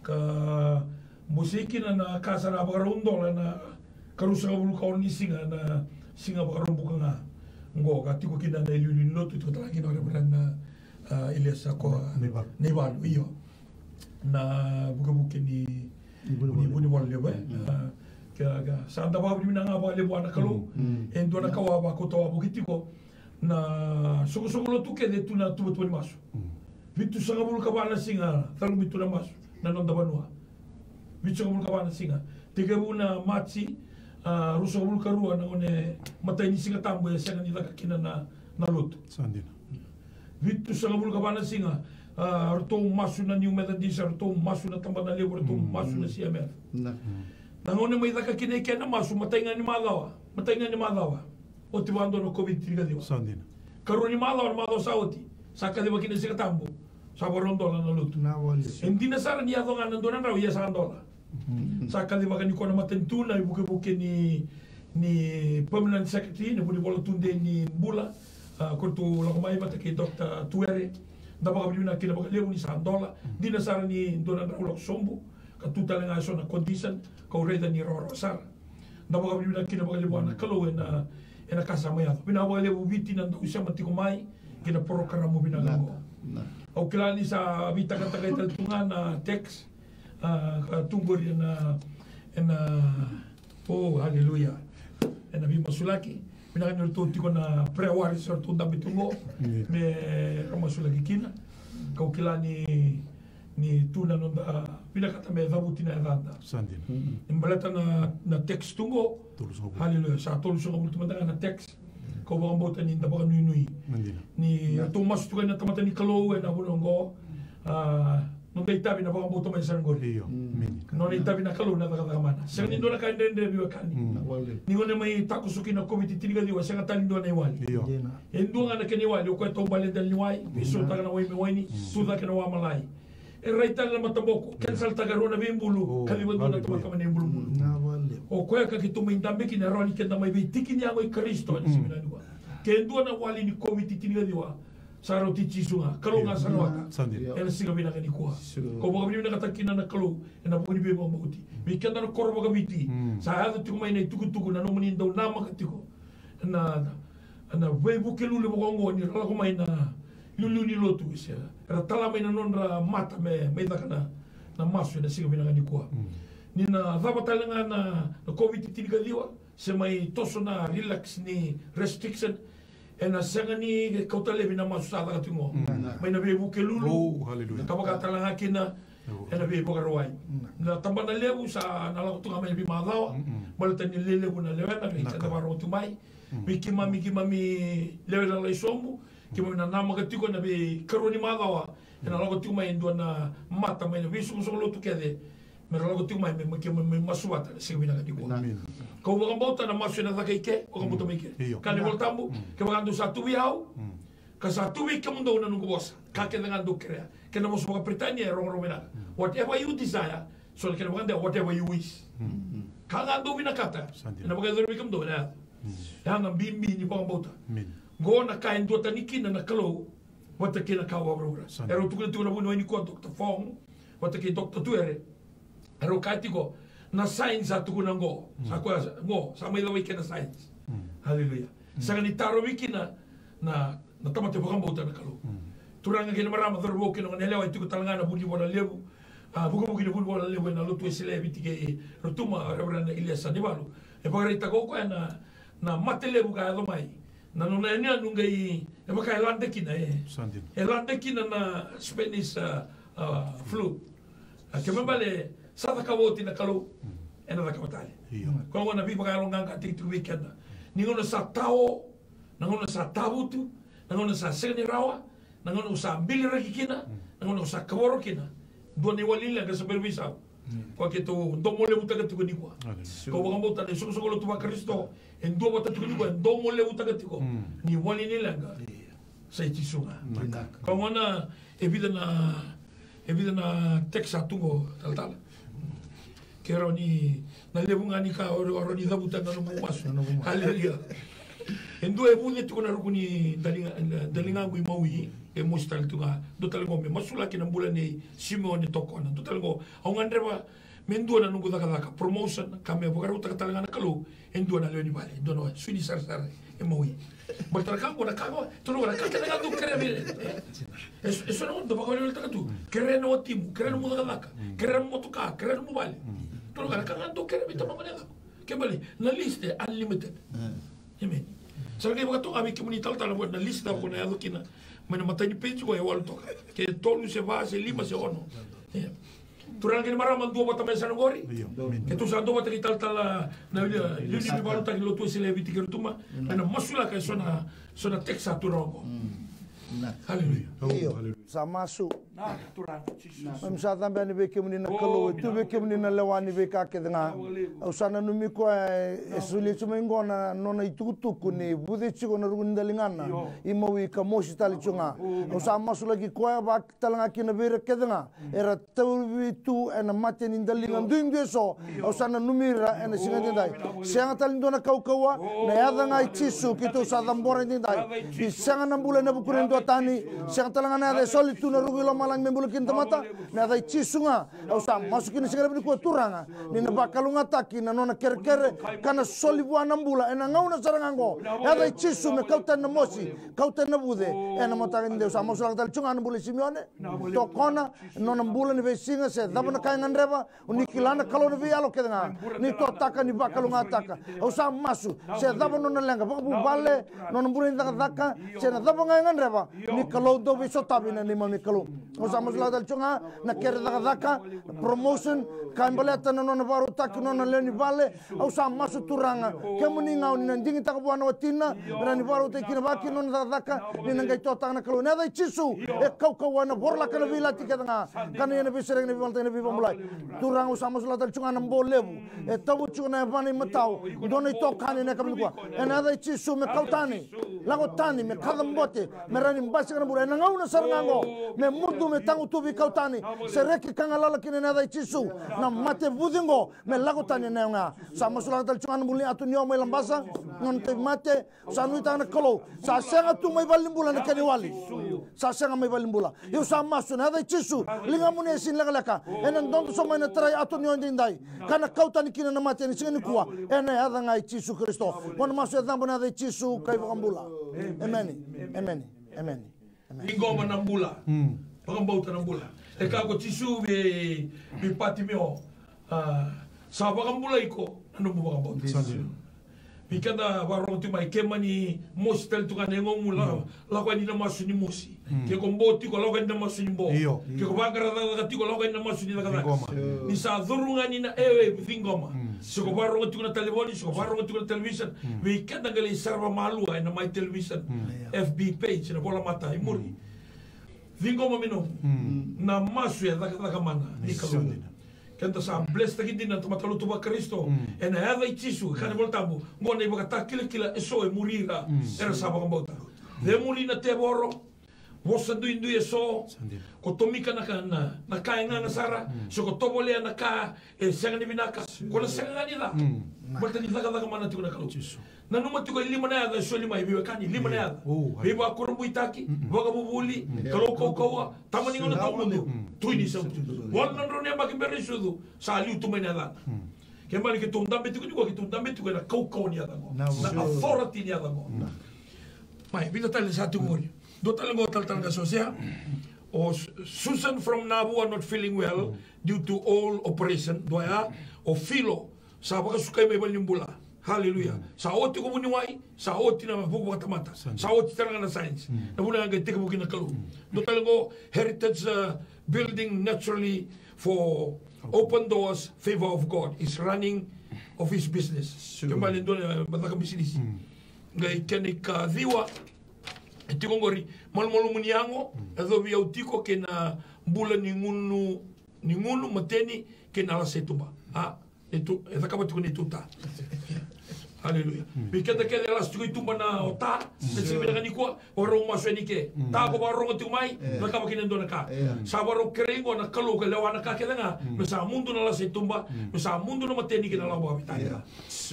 Ka bosei kina na ka sa na vakarau dola na ka ruasagavulu ka ono ni siga, na siga Vakaraubuka ga. Oqo ka tiko kina na iliuliu ni lotu, tiko tale ga kina o Reverend na, a, Iliesa ko Naivalu. Naivalu, io. Na vukevuke ni, ni Vunivalu levu, e. A, ka, ka, sa da vakavinavinaka ga vakalevu vua na Kalou. E dua na ka au a vakauta wavoki tiko. Na soqosoqo lotu kece tu na tuvatuva ni masu. Vitusagavulu ka va na siga, calumi tu na masu na noda vanua. Vitusagavulu ka va na siga. Tekivu na Maji, a, ruasagavulu ka rua na gone matai ni Siga Tabu e sega ni caka kina na, na lotu. Sa dina. Vitusagavulu ka va na siga, a, ratou masu na New Methodist, ratou masu na Tabana Levu, ratou masu na C M F. Na gone mai caka kina i ke na masu, matai ga ni macawa, matai ga ni macawa. Oti vakadua na COVID tinikaciwa. Sa dina. Karua ni macawa, na macawa sa oti, sa kaciva kina Siga Tabu. Sa vakarau dola na lotu. E dina sara ni yaco ga na dua na drau, ia sa dola. Sa kacivaka nikua na matanitu, na ivukevuke ni, ni permanent secretary, na Vunivola Tudei ni bula. A, ko ratou lako mai vata kei Doctor Tuere. Da vakavinavinaka kina vakalevu ni sa dola. Dina sara ni dua na drau lako sobu. Ka tu tale ga eso na condition, kau raica ni rawarawa sara. Da vakavinavinaka kina vakalevu vua na Kalou ena, ena ka sa mai yaco. Vinaka vakalevu Viti na dau sema tiko mai kei na porokaramu vinaka oqo. Au kila ni sa veitakatakai tale tu ga na text, a, ka tu qori ena, ena, o, haleluya. Ena veimasulaki. Vinaka ni ratou tiko na prayer warriors, ratou dabe tu qo. Me ra masulaki kina. Kau kila ni ni tu na noda vinakata me cavuti na yacada. Sa dina. Ni baleta na, na text tu qo. Haleluya. Sa tolusagavulu tu mada ga na text. Kau vakabauta ni da vakanuinui. Ni ratou masu tu ga na tamata ni Kalou ena vanua oqo. A, noda itavi na vakabauta mai sara qori. Io. Nona itavi na Kalou na cakacaka mana. Sega ni dua na ka e dredre veiwekani. Ni gone mai takoso kina COVID tinikaciwa, sega tale ni dua na iwali. Io. E dua ga na kena iwali, o koya taubale e dela ni wai, veisautaka na wai me waini, tu cake na wa malai. E rai tale na mataboko, cancel taka e rua na veibulu, kaciva dua na tamata mai na ibulubulu. O koya ka keitou mai dabe kina, e rawa ni keda mai veitiki ni yago i Karisito ena siga vinaka nikua. Ke dua na wali ni COVID tinikaciwa, sa rauti Jisu ga, Kalou ga sa rawata. Ena siga vinaka nikua. Kau vakavinavinakataka kina na Kalou ena vuku ni veivakabauti. Vei keda na koro vakaviti, sa yaco tiko mai na itukutuku, na nomuni dau namaka tiko na, na veivuke lulu vaka oqo ni ra lako mai na liuliu ni lotu, se ra tala mai na nodra mata me, me caka na, na masu ena siga vinaka nikua. Ni na cava tale ga na, na COVID tinikaciwa, se mai toso na relax ni restriction, ena sega ni kauta laivi na masu sa caka tiko qo. Mai na veivuke lulu, ka vaka tale ga kina ena veivakarauwai. Na tabana levu sa na lako tu ga mai na veimacawa, baleta ni lelevu na lewena, vei keda vakarorogo tu mai. Vei keimami, keimami lewe lalai sobu, keimami na namaka tiko ena veikarua ni macawa ena lako tiko mai e dua na mata mai na veisoqosoqo lotu kece. Me ra lako tiko mai me, me, me, me masu vata ena siga vinaka nikua. Kau vakabauta na masu ena caka i ke, vakabauta mai ke. Ka ni Vola Tabu, kevaka dou sa tu vei au, Ka sa tu vei kemudou na noqu vosa, ka kece ga dou kerea. Kena vosa vakaperitania e rogorogo vinaka. Whatever you desire, so na kena vakadewa, whatever you wish. Ka ga dou vinakata, ena vakayacori vei kemudou, ena yaco. Ya na bibi ni vakabauta. Qo na ka e duatani kina na Kalou vata kei na ka vakavuravura. E rau tukuna tiko na vuniwai nikua, Doctor Fong vata kei Doctor Tuere. E rau kaya tiko na science a tukuna qo. Sa koya qo sa mai cava i kena science. Aleluya. Sega ni tarovi kina na, na tamata e vakabauta na Kalou. Turaga kei na marama, cauravou kei na goneyalewa, e tiko tale ga na vunivola levu. A, vukivuki ni vunivola levu ena Lotu Wesele e Viti kei Rotuma, Reverend Iliesa Nivalu. E vakaraitaka o koya na, na mate levu ka yaco mai. Na nona yanuyanu qai, e vaka e lade kina, e. E lade kina na Spanish, a, a, flu. A, kena ibalebale sa cakava oti na Kalou, ena cakava tale. Koya gona na veivakayaloqaqa tiko vei keda. Ni gauna sa tao, na gauna sa tavutu, na gauna sa sega ni rawa, na gauna sa biliraki kina, na gauna sa kavoro kina. Dua na iwali ni leqa sa bera veisau. Koya keitou domo levutaka tiko nikua. Kau vakabauta na isoqosoqo lotu vaKarisito e dua vata tiko nikua, e domo levutaka tiko ni iwali ni leqa. Sa i Jisu ga. Koya gona e vica na, e vica na text sa tu qo, talatala. Ke rawa ni, na levu ga ni ka o rawa ni cavuta na nomu masu. Aleluya. E dua e vuce tiko na ruku ni daliga, daligaqu i Maui, e mosi tale tu ga. Dua tale qo me masulaki na bula nei Simeone Tokona. Dua tale qo, au gadreva me dua na noqu cakacaka, promotion, ka me vakarautaka tale ga na Kalou e dua na lewe ni vale, e dua na sui ni sarasara e Maui. Baleta na ka qo, na ka qo, tolu qo na ka kece ga dou kerea vei ira. E so, e so na gauna dou vakaweleweletaka tu. Kerea na watimu, kerea na nomu cakacaka, kerea na nomu motoka, kerea na nomu vale. Tolu qo na ka ga dou kerea vei tamamana e caka. Kena ibalebale na list e unlimited. Amen. Sa qai vakatoka vei kemuni talatala na list cava ko na yaco kina. Mai na matai ni page qo e walu toka. Ke tolu se va se lima se ono. Turaga kei na marama, dua vata mai sa na qori. Keitou sa dua vata kei talatala na liuliu ni vakalotutaki ni Lotu Wesele e Viti kei Rotuma. Mai na masulaka e so na, so na text sa tu rawa qo. Aleluya. Io. Sa masu. Mami sa cabe yani vei kemuni na Kalou, e tu vei kemuni na lewa ni veika kece ga. Au sa nanumi koya e solia tiko mai qo na nona itukutuku ni vuce tiko na ruku ni daligana i Maui ka mosi tale tiko ga. Au sa masulaki koya vaka tale ga kina vei ira kece ga era tauvi tu ena mate ni daliga duidui eso. Au sa nanumi ira ena siga edaidai. Sega tale ni dua na kaukauwa, na yaca ga i Jisu keitou sa cabora edaidai. Ni sega na bula ena vukuna e dua tani, sega tale ga na yaca e soli tu na ruku i lomalagi me bula kina tamata. Na yaca i Jisu ga. Au sa masu kina siga levu nikua, Turaga, ni na vakalougatataki na nona kerekere ka na soli vua na bula ena gauna sara ga oqo. Yaca i Jisu me kau tani na mosi, kau tani na vuce ena mataka edaidai. Au sa masulaka tale tiko ga na bula i Simione Tokona, nona bula ni veisiga se cava na ka e gadreva, ni kila na Kalou na veiyalo kece ga, ni totaka, ni vakalougatataka. Au sa masu, se cava nona leqa, vakavuvale, nona bula ni cakacaka, se na cava ga e gadreva, ni Kalou dau veisotavi na neimami Kalou. Au sa masulaka tale tiko ga na kere cakacaka, promotion, ka e baleta na nona vakarautaki nona lewe ni vale. Au sa masu, Turaga, kemuni ga o ni na digitaka vua na watina, me rawa ni vakarautaki kina vaka kina nona cakacaka, ni na qai totaka na Kalou. Ena yaca i Jisu, e kaukauwa, ena vorolaka na veilati kece ga, ka na ia na veisereki, na veivalataki, na veivakabulai. Turaga, au sa masulaka tale tiko ga na bo levu e tauvi tiko na yavana imatau, dua na itokani ena yakavi nikua. Ena yaca i Jisu, me kau tani, lako tani, me kacabote, me rawa ni basika na bula ena gauna sara ga oqo, me mudu, me tagutuvi, kau tani, sereki ka galala kina ena yaca i Jisu. Na mate vuce oqo me lako tani ena yago ya. Sa masulaka tale tiko ga na bula ni Atonio mai Labasa, nona tauvimate. Sa nuitaka na Kalou, sa sega tu mai valenibula na kena iwali. Sa sega mai valenibula. Ia au sa masu ena yaca i Jisu, ligamuni e sega ni lekaleka. Ena dodo sobu mai na tarai Atonio edaidai, ka na kau tani kina na mate ena siga nikua, ena yaca ga i Jisu Karisito. Mo na masu e cabo ena yaca i Jisu ka iVakabula. Emeni. Emeni. Emeni. Ciqoma na bula. Vakabauta na bula. E kaya ko Jisu vei, vei Patimeo, a, sa vakabulai iko na nomu vakabauta. Vei keda vakarorogo tiko mai, ke mani mosi tale tu ga na yagomu, la, lako yani na masu ni mosi. Ke ko bo tiko, lako yani na masu ni bo. Ke ko vaqara cakacaka tiko, lako yani na masu ni cakacaka. Ni sa curu ga ni na airwave, ciqoma. Se ko vakarorogo tiko na talevoni, se ko vakarorogo tiko na television. Vei keda qai lai sarava malua ena My Television F B page, na volamata i muri. Ciqoma me nomu. Na masu e cakacaka mana ni Kalou. Keda sa blesstaki dina na tamata lotu vaKarisito ena yaca i Jisu. E kaya na iVolatabu, oqo na ivakatakilakila eso e muri ira era sa vakabauta. Cemuri na tevoro, vosa duidui eso, ko tomika na ka, na, na ka e gaga sara, se ko tovolea na ka e sega ni vinaka, ko na sega ga ni ca. Baleta ni cakacaka mana tiko na Kalou. Nanuma tiko e lima na yaca e soli mai, veiwekani, lima na yaca. Veivakurabuitaki, vakavuvuli, Kalou kaukauwa, tama ni gauna tawamudu, Tui ni Sautu. Walu na drau na yabaki bera ni sucu, sa liu tu mai na yacana. Kena ibalebale keitou dabe tiko nikua, keitou dabe tiko ena kaukauwa ni yaca qo. Na authority ni yaca qo. Mai, vica tale sa tiko qori. Dua tale qo talatala qase o Osea. O Susan from Navua not feeling well due to all operation. Dua ya, o Filo, sa vakasukai mai valenibula. Haleluya. Sa oti ko vuniwai, sa oti na vuku vakatamata. Sa oti tale ga na science. Na vuna ga e tekivu kina na Kalou. Dua tale qo, Heritage, uh, Building naturally for open doors, favor of God is running of his business. Kena ibalebale dua na caka bisinisi. Qai kena ikaciwa, e tiko qori, malumalumu ni yago, e yacovi au tiko kei na bula ni gunu, ni gunu, mateni, kei na lasa i tuba. A, e tu, e cakava tiko na ituta. Haleluya. Vei keda kece e lasa tiko i tuba na ota, na siga vinaka nikua, vakarau masu yani ke. Ta ko vakarorogo tiko mai, cakava kina e dua na ka. Sa vakarau kerei qo na Kalou ka lewa na ka kece ga, me sa mudu na lasa i tuba, me sa mudu na mateni kei na lako vakaveitalia.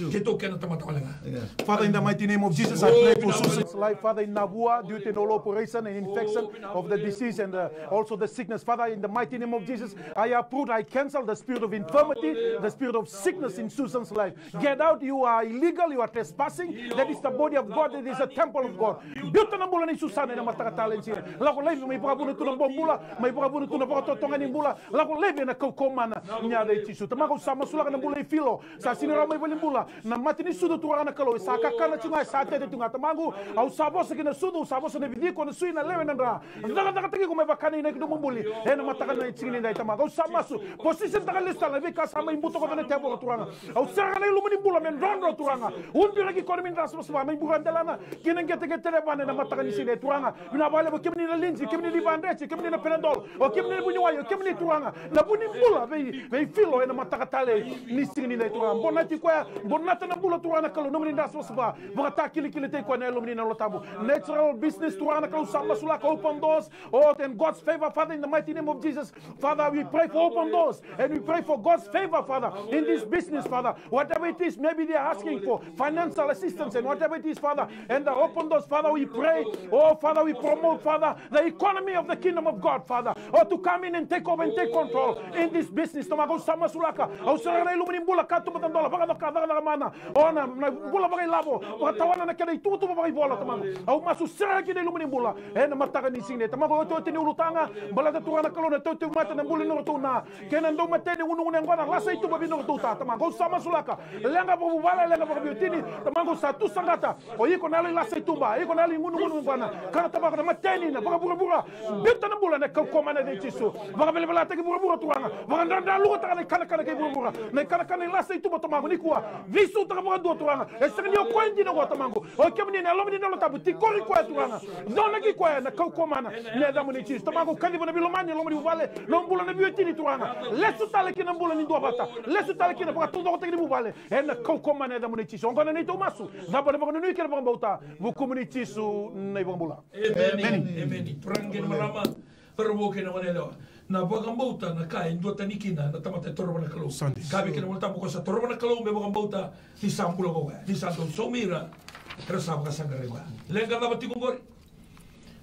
Keitou kena tamata wale ga. Father, in the mighty name of Jesus, I pray for Susan's life, Father, in Navua, due to an operation and infection of the disease and, uh, also the sickness. Father, in the mighty name of Jesus, I uproot, I cancel the spirit of infirmity, the spirit of sickness in Susan's life. Get out, you are illegal, you are trespassing. That is the body of God, that is the temple of God. Biuta na bula nei Susana ena mataka talei ni siga. Lako laivi, mai vakavuna tu na bobula, mai vakavuna tu na vakatotogani bula. Lako laivi ena kaukauwa mana ni yaca i Jisu. Tamaqu, au sa masulaka na bula i Filo. Sa sega ni rawa mai valenibula. Na mate ni sucu, Turaga na Kalou, e sa kakana tu ga, e sa tete tu ga, Tamaqu. Au sa vosa ki na sucu, au sa vosa na vici iko, na sui, na lewe, na dra. Cakacakataki iko me vaka na inaki ni nomu buli ena mataka ni siga nidai, Tamaqu. Au sa masu, position taka lesu tale na veika sa mai butakoca na tevoro, Turaga. Au sereka na ilumu ni bula me drodro, Turaga. Ubiraki iko na nomu dra savasava mai bura delana kei na qeteqete levana ena mataka ni siga nidai, Turaga. Vinaka vakalevu kemuni na Lindsay, kemuni na Ivadreti, kemuni na Panadol, o kemuni na vuniwai, o kemuni, Turaga, na vu ni bula vei, vei Filo ena mataka talei ni siga nidai, Turaga. Bonati koya, bonata na bula, Turaga na Kalou, nomuni dra savasava. Vakatakilakila tiko koya ena Yalomuni na Yalo Tabu. Natural business, Turaga na Kalou, sa masulaka open doors. Oh, and God's favor, Father, in the mighty name of Jesus. Father, we pray for open doors and we pray for God's favor, Father, in this business, Father. Whatever it is, maybe they are asking for financial assistance and whatever it is, Father, and the open doors, Father, we pray. Oh, Father, we promote, Father, the economy of the kingdom of God, Father. Oh, to come in and take over and take control in this business. Tamaqu, au sa masulaka, au sereka na ilumu ni bula, katuba, tadola, vakacoka, cakacaka mana. O na, na bula vakailavo, vakatawana na kena ituvatuva vakaivola, Tamaqu. Au masu sereka kina ilumu ni bula ena mataka ni siga nidai, Tamaqu. Otioti ni ulutaga, baleta, Turaga na Kalou, na tautauvimate, na bula ni nodratou na, kei na daumateni, gunugunu yaqona, lasa i tuba vei nodratou ta, Tamaqu. Au sa masulaka, leqa vakavuvale, leqa vakaveiwatini, Tamaqu, sa tu saqata. O iko na yalo i lasa i tuba, iko na yalo i gunugunu yaqona, kana tavako, na mateni, na vakavuravura. Biuta na bula ena kaukauwa mana ni yaca i Jisu. Vakavelavelataki vuravura, Turaga. Vakadradralukataka na ikanakana kei vuravura, na ikanakana i lasa i tuba, Tamaqu, nikua. Veisautaka vakadua, Turaga. E sega ni o koya dina oqo, Tamaqu. O kemuni na Yalomuni na Yalo Tabu, tikori koya, Turaga. Donaki koya ena kaukauwa mana ni yacamuni Jisu. Tamaqu, kaciva na veilomani ena loma ni vuvale, na bula na veiwatini, Turaga. Lesu tale ki na bula ni duavata. Lesu tale ki na vakataucokotaki ni vuvale ena kaukauwa mana ni yacamuni Jisu. Oqo na neitou masu, cava na vakanuinui kei na vakabauta, vukumuni Jisu na iVakabula. Emeni. Emeni. Emeni. Turaga kei na marama, cauravou kei na goneyalewa. Na vakabauta na ka e duatani kina na tamata e torova na Kalou. Sa dina. Kaya vei keda na iVolatabu, ko sa torova na Kalou me vakabauta ni sa bula ko koya, ni sa dau saumi ira era sa vakasaqarai koya. Leqa cava tiko qori?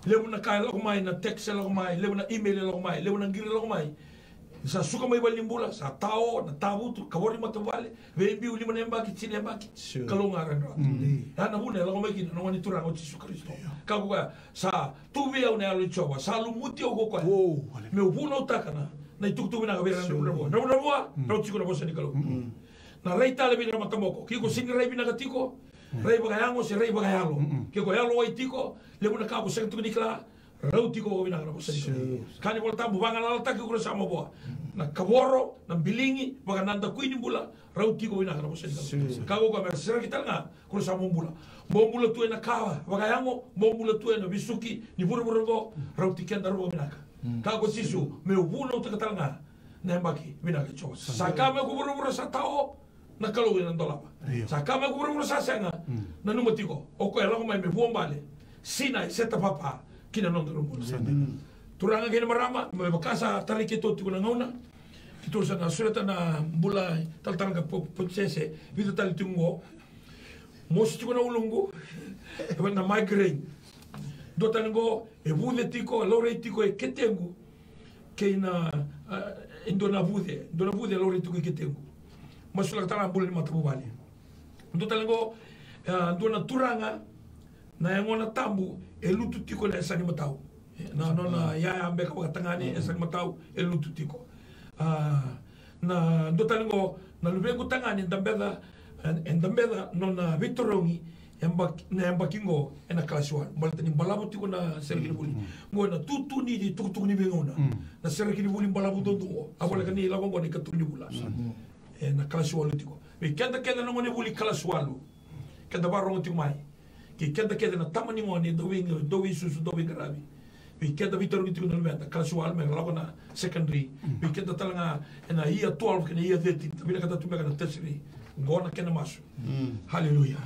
Levu na ka e lako mai, na text e lako mai, levu na email e lako mai, levu na qiri e lako mai. Sa suka mai valenibula, sa tao, na tavutu, kavoro ni matavuvale, veibiu lima na yabaki, tini na yabaki. Sure. Kalou ga e rawa ni rawa. Mm. Ya na vuna e lako mai kina na Gone Turaga o Jisu Karisito. Ka ko koya, sa tu vei au na Yalo i Jiova, sa lumuti au ko koya. Wow, hallelujah. Meu vunautaka na, na itukutuku vinaka vei ira na dravudravua. Sure. Dravudravua, mm, rauti tiko na vosa ni Kalou. Mm. Na rai tale vei ira na mataboko. Ke ko sega ni rai vinaka tiko, mm, rai vakayago se rai vakayalo. Mm-mm. Ke ko yalowai tiko, levu na ka ko sega tiko ni kila, rauti iko vakavinaka na vosa ni Kalou. Sure. Kaya na iVolatabu, vagalalataki ko ira sa mavoa. Na kavoro, na biligi, vakanadakui ni bula, rauti iko vakavinaka na vosa ni Kalou. Sure. Ka ko koya me ra sereki tale ga ko ira sa bobula. Bobula tu ena ka vakayago, bobula tu ena vesuki ni vuravura oqo, rauti kedaru vakavinaka. Mm. Kaya ko Jisu, meu vunautaka tale ga na yabaki vinaka i Jiova. Sa kaya mai ko vuravura sa tao, na Kalou ena dolava. Io. Sa kaya mai ko vuravura sa sega, mm, nanuma tiko, o koya e lako mai me vuabale Sinai, Setapapa, ki na noda rua bula. Turaga kei na marama, me vaka sa tarai keitou tiko na gauna, keitou sa na sureta na bula i talatala Potisese, vica tale tiko qo. Mosi tiko na uluqu, e vaka na migraine. Dua tale qo, e vuce tiko, e laurai tiko e ketequ. Kei na, e dua na vuce, dua na vuce e laurai tiko e ketequ. Masulaka tale na bula ni matavuvale. Dua tale qo, e dua na turaga, na yagona tabu, e lutu tiko na yasa ni matau. Na nona yaya beka vakatagane, yasa ni matau, e lutu tiko. A, na dua tale qo, na luvequ tagane, dabeca, e dabeca nona veitarogi, e yabaki, na yabaki qo, ena kalasi walu. Baleta ni balavu tiko na sereki ni vuli. Qo na tutu ni tukutuku ni veigauna. Na sereki ni vuli balavu duadua qo. A voleka ni lako qo na ikatolu ni vula. Ena kalasi walu tiko. Vei keda kece na gone vuli kalasi walu. Keda vakarorogo tiko mai. Kei keda kece na tama ni gone, dau vei, dau veisusu, dau veiqaravi. Vei keda veitarogi tiko na luveda, kalasi walu me lako na secondary. Vei keda tale ga ena year twelve kei na year thirteen, da vinakata tu beka na tertiary. Qo na kena masu. Haleluya.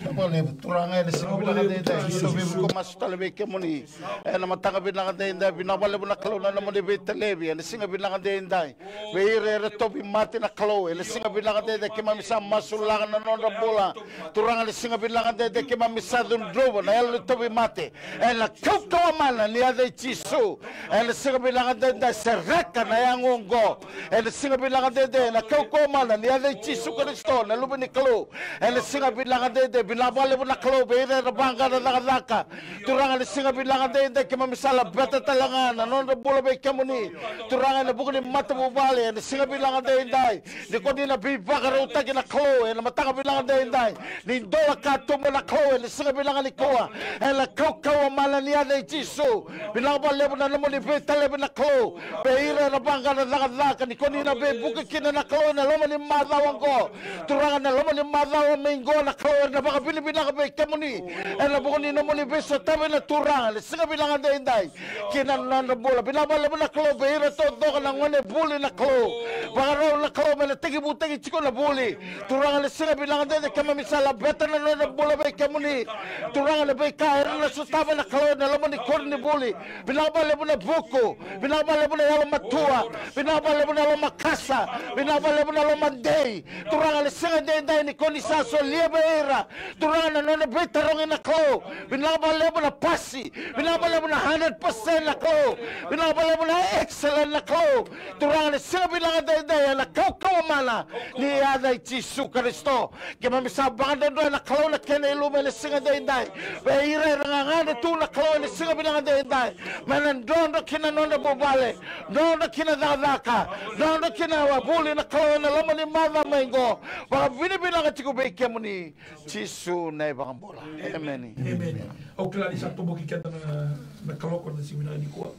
Vinaka vakalevu Turaga ena siga vinaka edaidai, keitou veivuke masu tale vei kemuni. Ena mataka vinaka edaidai, vinaka vakalevu na Kalou na nomuni veitalevi ena siga vinaka edaidai. Vei ira era tauvimate na Kalou, ena siga vinaka edaidai keimami sa masulaka na nodra bula. Turaga, ena siga vinaka edaidai keimami sa cudruva na yalo ni tauvimate. Ena kaukauwa mana ni yaca i Jisu. Ena siga vinaka edaidai, sereka na yago oqo. Ena siga vinaka edaidai, ena kaukauwa mana ni yaca i Jisu Karisito na Luve ni Kalou. Ena siga vinaka edaidai, vinaka vakalevu na Kalou vei ira era vaqara cakacaka. Turaga, ena siga vinaka edaidai keimami sa laveta tale ga na nodra bula vei kemuni. Turaga, ena vuku ni matavuvale, ena siga vinaka edaidai. Ni ko ni na veivakarautaki na Kalou, ena mataka vinaka edaidai. Ni dola katuba na Kalou, ena siga vinaka nikua. Ena kaukauwa mana ni yaca i Jisu. Vinaka vakalevu na nomuni veitalevi na Kalou. Vei ira era vaqara cakacaka, ni ko ni na veivuke kina na Kalou ena loma ni macawa oqo. Turaga, na loma ni macawa mai qo na Kalou, ena vakavinavinaka vei kemuni. Ena vuku ni nomuni veisotavi na Turaga, ena siga vinaka edaidai. Kina nodra bula, vinaka vakalevu na Kalou, vei ira taucoko na gone vuli na Kalou. Vakarau na Kalou, me na tekivutaki tiko na vuli. Turaga, ena siga vinaka edaidai keimami sa laveta na nodra bula vei kemuni. Turaga, na veika era na sotava na Kalou ena loma ni koronivuli. Vinaka vakalevu na vuku. Vinaka vakalevu na yalomatua. Vinaka vakalevu na yalomakasa. Vinaka vakalevu na yalomadei. Turaga, ena siga edaidai ni ko ni sa solia vei ira, Turaga, na nona veitarogi na Kalou. Vinaka vakalevu na pasi. Vinaka vakalevu na hundred percent na Kalou. Vinaka vakalevu na excellent na Kalou. Turaga, ena siga vinaka edaidai, ena kaukauwa mana ni yaca i Jisu Karisito. Keimami sa vakadrodroya na Kalou na kena ilumu ena siga edaidai. Vei ira era gagadre tu na Kalou ena siga vinaka edaidai, me na drodro ki na nodra vuvale, drodro ki na cakacaka, drodro ki na vuli na Kalou ena loma ni macawa mai qo. Vakavinavinaka tiko vei kemuni, Jisu na iVakabula. Emeni. Emeni. Au kila ni sa toboki keda na, na kaloko ena siga vinaka nikua.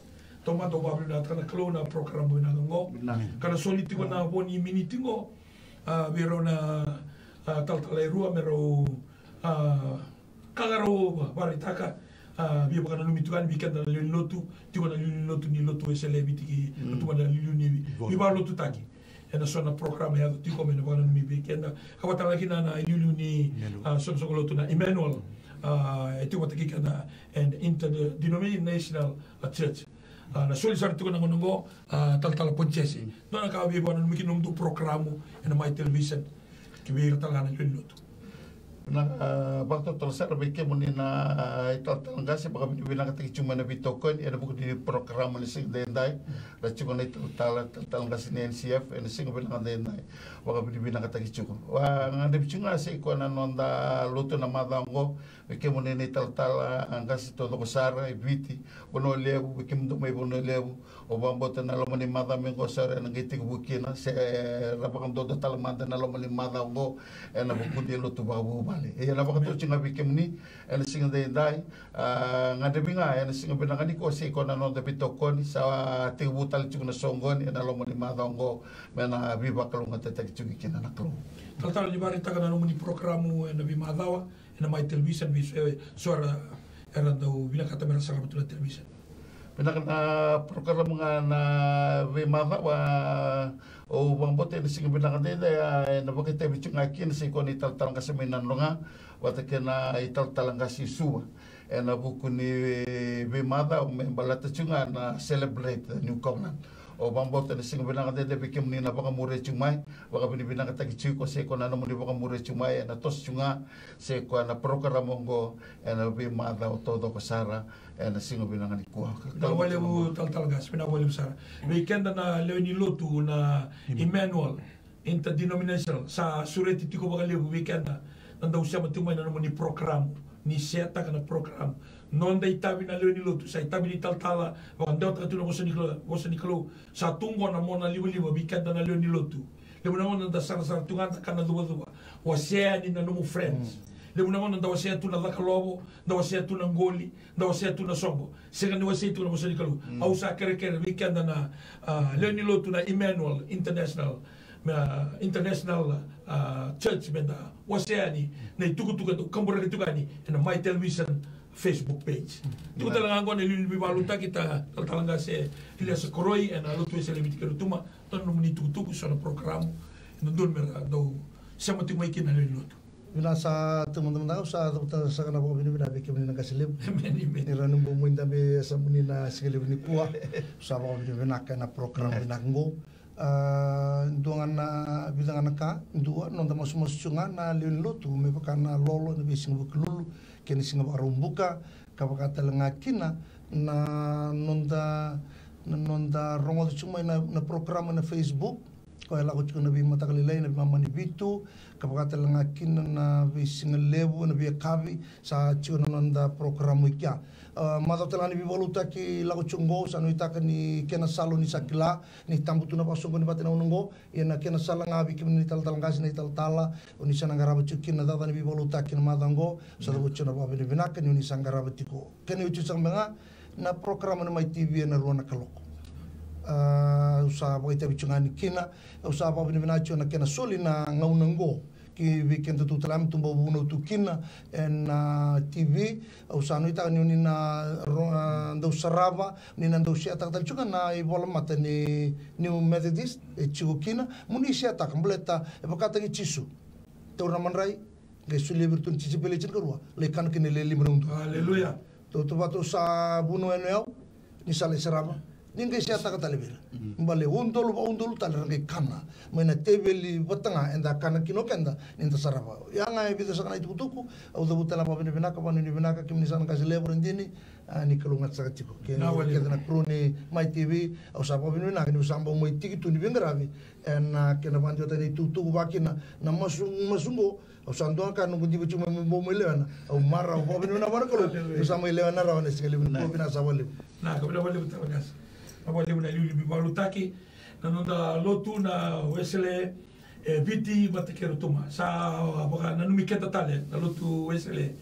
Taumada au vakavinavinakataka na Kalou na program vinaka oqo. Ka na soli tiko na vo ni miniti oqo, a, vei rau na, a, talatala e rua me rau, a, ka ga rau va-, vakaraitaka, a, via vakananumi tiko yani vei keda na lewe ni lotu, tiko na lewe ni lotu ni Lotu Wesele e Viti kei na tuma na liuliu ni veivakalotutaki. Ena so na program e yaco tiko me na vakananumi vei keda. Ka vata kina na iliuliu ni, a, soqosoqo lotu na Emmanuel, a, e tiko vata kei keda, and interdenominational, a, church. A, na soli sara tiko na gauna oqo, a, talatala Pontiese. Dua na ka via vakananumi kina nomudou program ena Mai Television. Ki vei ira tale ga na lewe ni lotu. Na, a, vakatotolo sara vei kemuni na, a, italatala qase, vakavinavinakataki tiko mai na veitokoni ena vuku ni program ni siga edaidai. Ra tiko na italatala, talatala qase ni N C F ena siga vinaka edaidai. Vakavinavinakataki tiko. Vakagadrevi tiko ga se i koya na noda lotu na macawa oqo. Vei kemuni na italatala, a, qase taucoko sara e Viti, Vanua Levu, vei kemudou mai Vanua Levu. Au vakabauta na loma ni macawa mai qo sa ra na qai tekivu kina, se ra vakadodo tale mada na loma ni macawa oqo ena vuku ni lotu vakavuvale. Ia na vakatau tiko ga vei kemuni ena siga edaidai, a, gadrevi ga ena siga vinaka nikua se i koya na noda veitokoni, sa tekivu tale tiko na soqoni ena loma ni macawa oqo, me na veivakalougatataki tiko kina na Kalou. Talatala, ni vakaraitaka na nomuni porokaramu ena veimacawa, ena Mai Television, vei so, e, so era, era dau vinakata me ra sarava tu na television. Vinaka na porokaramu ga na veimacawa, au vakabauta ena siga vinaka edaidai, a, ena vakaitavi tiko ga kina se i koya na italatala qase mai Nadroga vata kei na italatala qase i Suva. Ena vuku ni veimacawa me baleta tiko ga na Celebrate the New Covenant. Au vakabauta na siga vinaka dede vei kemuni na vakamuria tiko mai, vakavinavinakataki tiko, se koya na nomuni vakamuria tiko mai ena toso tiko ga, se koya na parokaramu oqo ena veimacawa taucoko sara ena siga vinaka nikua. Vinaka vakalevu talatala Qase, vinaka vakalevu sara. Vei keda na lewe ni lotu na Emmanuel Interdenominational, sa sureti tiko vakalevu vei keda na dau sema tiko mai na nomuni program. Ni seataka na program, noda itavi na lewe ni lotu, sa itavi ni talatala, vakadewataka tu na vosa ni Kalou, vosa ni Kalou. Sa tu qo na mona livaliva vei keda na lewe ni lotu. Levu na gauna da sarasara tu ga da kana cuvacuva, wasea yani na nomu friends. Levu na gauna da wasea tu na cakalovo, da wasea tu na qoli, da wasea tu na sobo. Sega ni wasei tu na vosa ni Kalou. Au sa kerekere vei keda na, ah, lewe ni lotu na Emmanuel International, ah, International, ah, Church, me da wasea yani na itukutuku e dau kaburaki tiko yani ena My Television Facebook page. Tiko tale ga qo na iliuliu ni veivakalotutaki, talatala Qase Iliesa Koroi, ena Lotu Wesele Viti kei Rotuma, dua na nomuni itukutuku, so na program e dodonu me ra dau sema tiko mai kina na lewe ni lotu. Vinaka sara, taumada mada ga au sa cavuta saka na vakavinavinaka vei kemuni na qase levu. Emeni, emeni. Ni rawa ni bau mai dabe e yasani na siga levu nikua. Au sa vakavinavinaka ena program vinaka qo. Ah, dua ga na, vica ga na ka, dua, noda masumasu tiko ga na lewe ni lotu me vaka na lolo ena veisiga Vukelulu kei na siga Vakaraubuka, ka vaka tale ga kina na noda, na noda rogoca tiko mai na, na program ena Facebook. Koya e lako tiko na veimataka lailai, na veimama ni vitu, ka vaka tale ga kina na veisiga levu ena veiyakavi, sa tiko na noda porokaramu i kea. Ah, macawa tale ga ni veivakalotutaki lako tiko qo, sa nuitaka ni kena sala o ni sa kila ni tabu tu na vakasoqoni vata ena gauna qo. Ia na kena sala ga vei kemuni na italatala qase, na italatala o ni sa na qarava tiko kina na cakacaka ni veivakalotutaki ena macawa qo, sa cavuta tiko na vakavinavinaka ni o ni sa qarava tiko. Kena iotioti saka mai ga na porokaramu ena Mai T V ena rua na kaloko. Ah, au sa vakaitavi tiko ga yani kina, au sa vakavinavinaka tiko na kena soli na gauna qo ki vei kedatou tale ga me tu bau vunau tu kina ena T V. Au sa nuitaka ni o ni na ro-, ah, dau sarava, ni na dau seataka tale tiko ga na ivolamata ni New Methodist e tiko kina, mo ni seataka, baleta e vakataki Jisu. Taura na madrai, qai solia vei iratou na tisaipeli e tinikarua, lai kana kina e lewe lima na udolu. Aleluya. Tautauvata au sa vunau yani o yau, ni sa lai sarava, ni qai seataka tale vei ira. Bale udolu vakaudolu tale era qai kana mai na teveli vata ga eda kana kina o keda ni da sarava. Ia ga e vica saka na itukutuku, au cavuta tale na vakavinavinaka, vakanuinui vinaka kemuni saka na qase levu, Radini, ah, ni kalougata saka tiko. Kei na kece na crew ni Mai T V, au sa vakavinavinaka niu sa bau mai tiki tu ni veiqaravi ena kena vakadewataki na itukutuku, vaka kina na masu, masu qo. Au sa dua ga ka noqu diva tiko mai, bau mai lewena. Au marau, vakavinavinaka vua na Kalou niu sa mai lewena rawa ena siga levu nikua. Vinaka saka vakalevu. Vinaka vakalevu talatala qase. Vinaka vakalevu na iliuliu ni veivakalotutaki na noda lotu na Wesele e Viti vata kei Rotuma. Sa vakananumi keda tale na Lotu Wesele.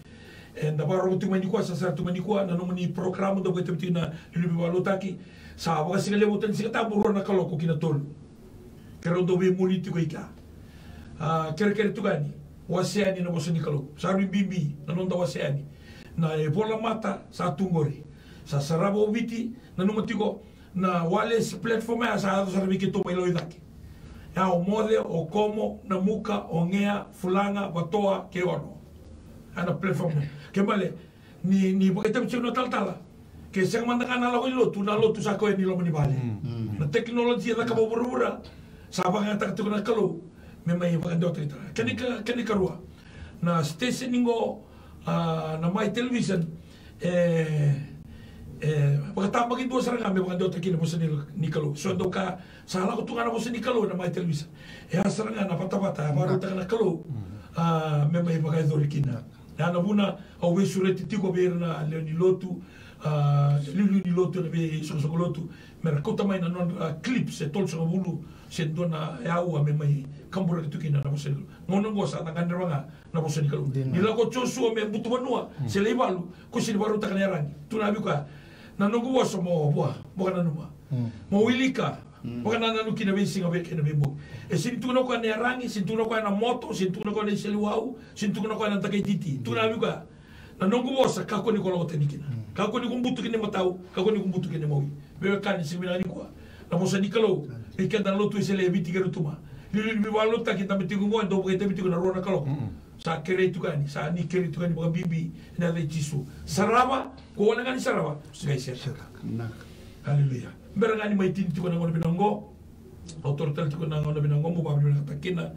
Eda vakarorogo tu mai nikua, sa sara tu mai nikua na nomuni porokaramu, dau vakaitavi tiko na iliuliu ni veivakalotutaki. Sa vakasigalevu tale ni Sigatabu, rua na kaloko ki na tolu. Keirau dau veimuri tiko i kea. Ah, kerekere tiko yani, wasea yani na vosa ni Kalou. Sa rui bibi na noda wasea yani na ivolamata sa tu qori. Sa sarava o Viti, nanuma tiko, na wireless platform ya sa yaco sara vei keitou mai Loicake. Ya o Moce, o Komo, Namuka, Ogea, Fulaga, Vatoa kei Ono. Ya na platform. Ke bale ni, ni vakaitavi tiko na talatala, ke sega mada ga na lako i lotu, na lotu sa koya ni loma ni vale. Na tekinoloji e cakava o vuravura, sa vakayagataka tiko na Kalou me mai vakadewataki tale. Kena ika, kena ikarua, na station qo, ah, na Mai Television, e, e vakatabakidua sara ga me vakadewataki na vosa ni, ni Kalou. So dau ka sa lako tu ga na vosa ni Kalou ena Mai Television, e a sara ga na vatavata e vakarautaka na Kalou, ah, me mai vakayacori kina. Ya na vuna au veisureti tiko vei ira na lewe ni lotu, ah, liuliu ni lotu ena veisoqosoqo lotu, me ra kauta mai na nodra clips e tolusagavulu se dua na aua me mai kaburaki tu kina na vosa ni Kalou. Gauna oqo sa na gadreva ga na vosa ni Kalou. Ni lako o Josua me butu vanua se lai valu, ko sega ni vakarautaka na iyaragi. Tukuna vei koya, na noqu vosa mo vua, vakananuma, mo wilika, vakanananu kina veisiga vei kei na veibogi. E sega ni tukuna o koya na iyaragi, sega ni tukuna o koya na moto, sega ni tukuna o koya na iseleiwau, sega ni tukuna o koya na dakai titi. Tukuna vei koya, na noqu vosa, kakua ni ko lako tani kina. Kakua ni ko butu kina imatau, kakua ni ko butu kina imawi. Veiwekani, siga vinaka nikua, na vosa ni Kalou vei keda na Lotu Wesele e Viti kei Rotuma. Liuliu ni veivakalotutaki dabe tiko qo, e dau vakaitavi tiko na rua na kaloko. Sa kerei tiko yani, sa ni kerei tiko yani vakabibi ena yaca i Jisu. Sarava, ko na ga ni sarava, qai seraka. Haleluya. Bera ga ni mai tini tiko na gauna vinaka oqo, au toro tale tiko na gauna vinaka oqo mo vakavinavinakataka kina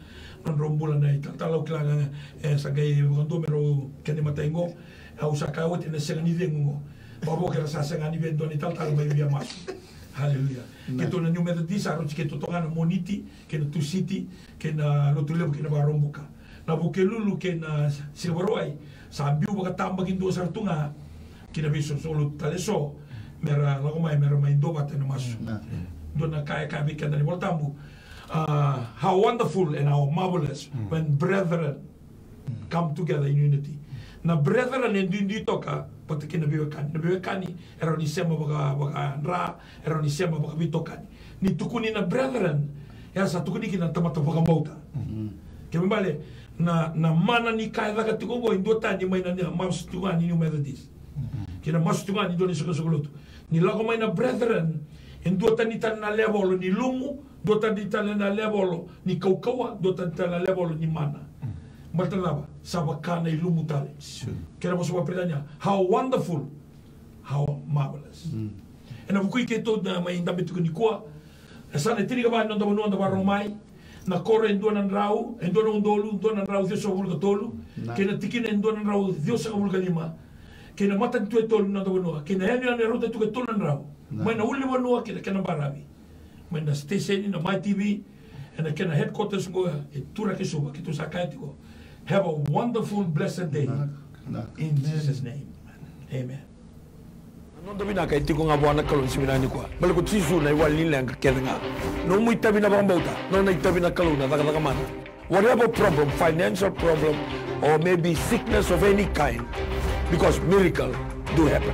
nodrau bula na italatala. Au kila ga e sa qai vakadua me rau kena imatai oqo. Au sa kaya oti ena sega ni cegu oqo. Vakavo ke ra sa sega ni via dua na italatala mai via masu. Haleluya. Keitou na New Methodist, sa rauti keitou toka ga na Moniti kei na Tusiti kei na Lotulevu kei na Vakaraubuka. Na Vukelulu kei na Siga Vakarauwai sa biu vakatabakidua sara tu ga ki na veisoqosoqo lotu tale eso me ra lako mai me ra mai duavata ena masu. Dua na ka e kaya vei keda na iVolatabu, ah, how wonderful and how marvelous when brethren come together in unity. Na brethren e duidui toka vata kei na veiwekani. Na veiwekani e rawa ni sema vaka, vakadra, e rawa ni sema vakaveitokani. Ni tukuni na brethren, e a sa tukuni kina na tamata vakabauta. Kena ibalebale, na, na mana ni ka e caka tiko oqo e duatani mai na, na masu tiko ga ni New Methodist kei na masu tiko ga ni dua na isoqosoqo lotu. Ni lako mai na brethren, e duatani tale na level ni lumu, duatani tale na level ni kaukauwa, duatani tale na level ni mana. Baleta na cava? Sa vaka na ilumu tale. Kena vosa vakaperitania, how wonderful, how marvelous. Ena vuku i keitou na mai dabe tiko nikua, e sa na tinikava ni noda vanua da vakarau mai. Na koro e dua na drau, e dua na udolu dua na drau ciwasagavulu ka tolu, kei na tikina e dua na drau ciwasagavulu ka lima, kei na matanitu e tolu ni noda vanua, kei na yanuyanu e rauta tiko e tolu na drau, mai na ulunivanua kei na kena baravi, mai na siteseni na Mai T V, ena kena headquarters oqo e Turaki, Suva. Keitou sa kaya tiko, have a wonderful, blessed day in Jesus' name. Amen. Na noda vinaka e tiko ga vua na Kalou ni siga vinaka nikua. Baleta ko Jisu na iwali ni leqa kece ga. Nomu itavi na vakabauta, nona itavi na Kalou na cakacaka mana. Whatever problem, financial problem, or maybe sickness of any kind, because miracle do happen.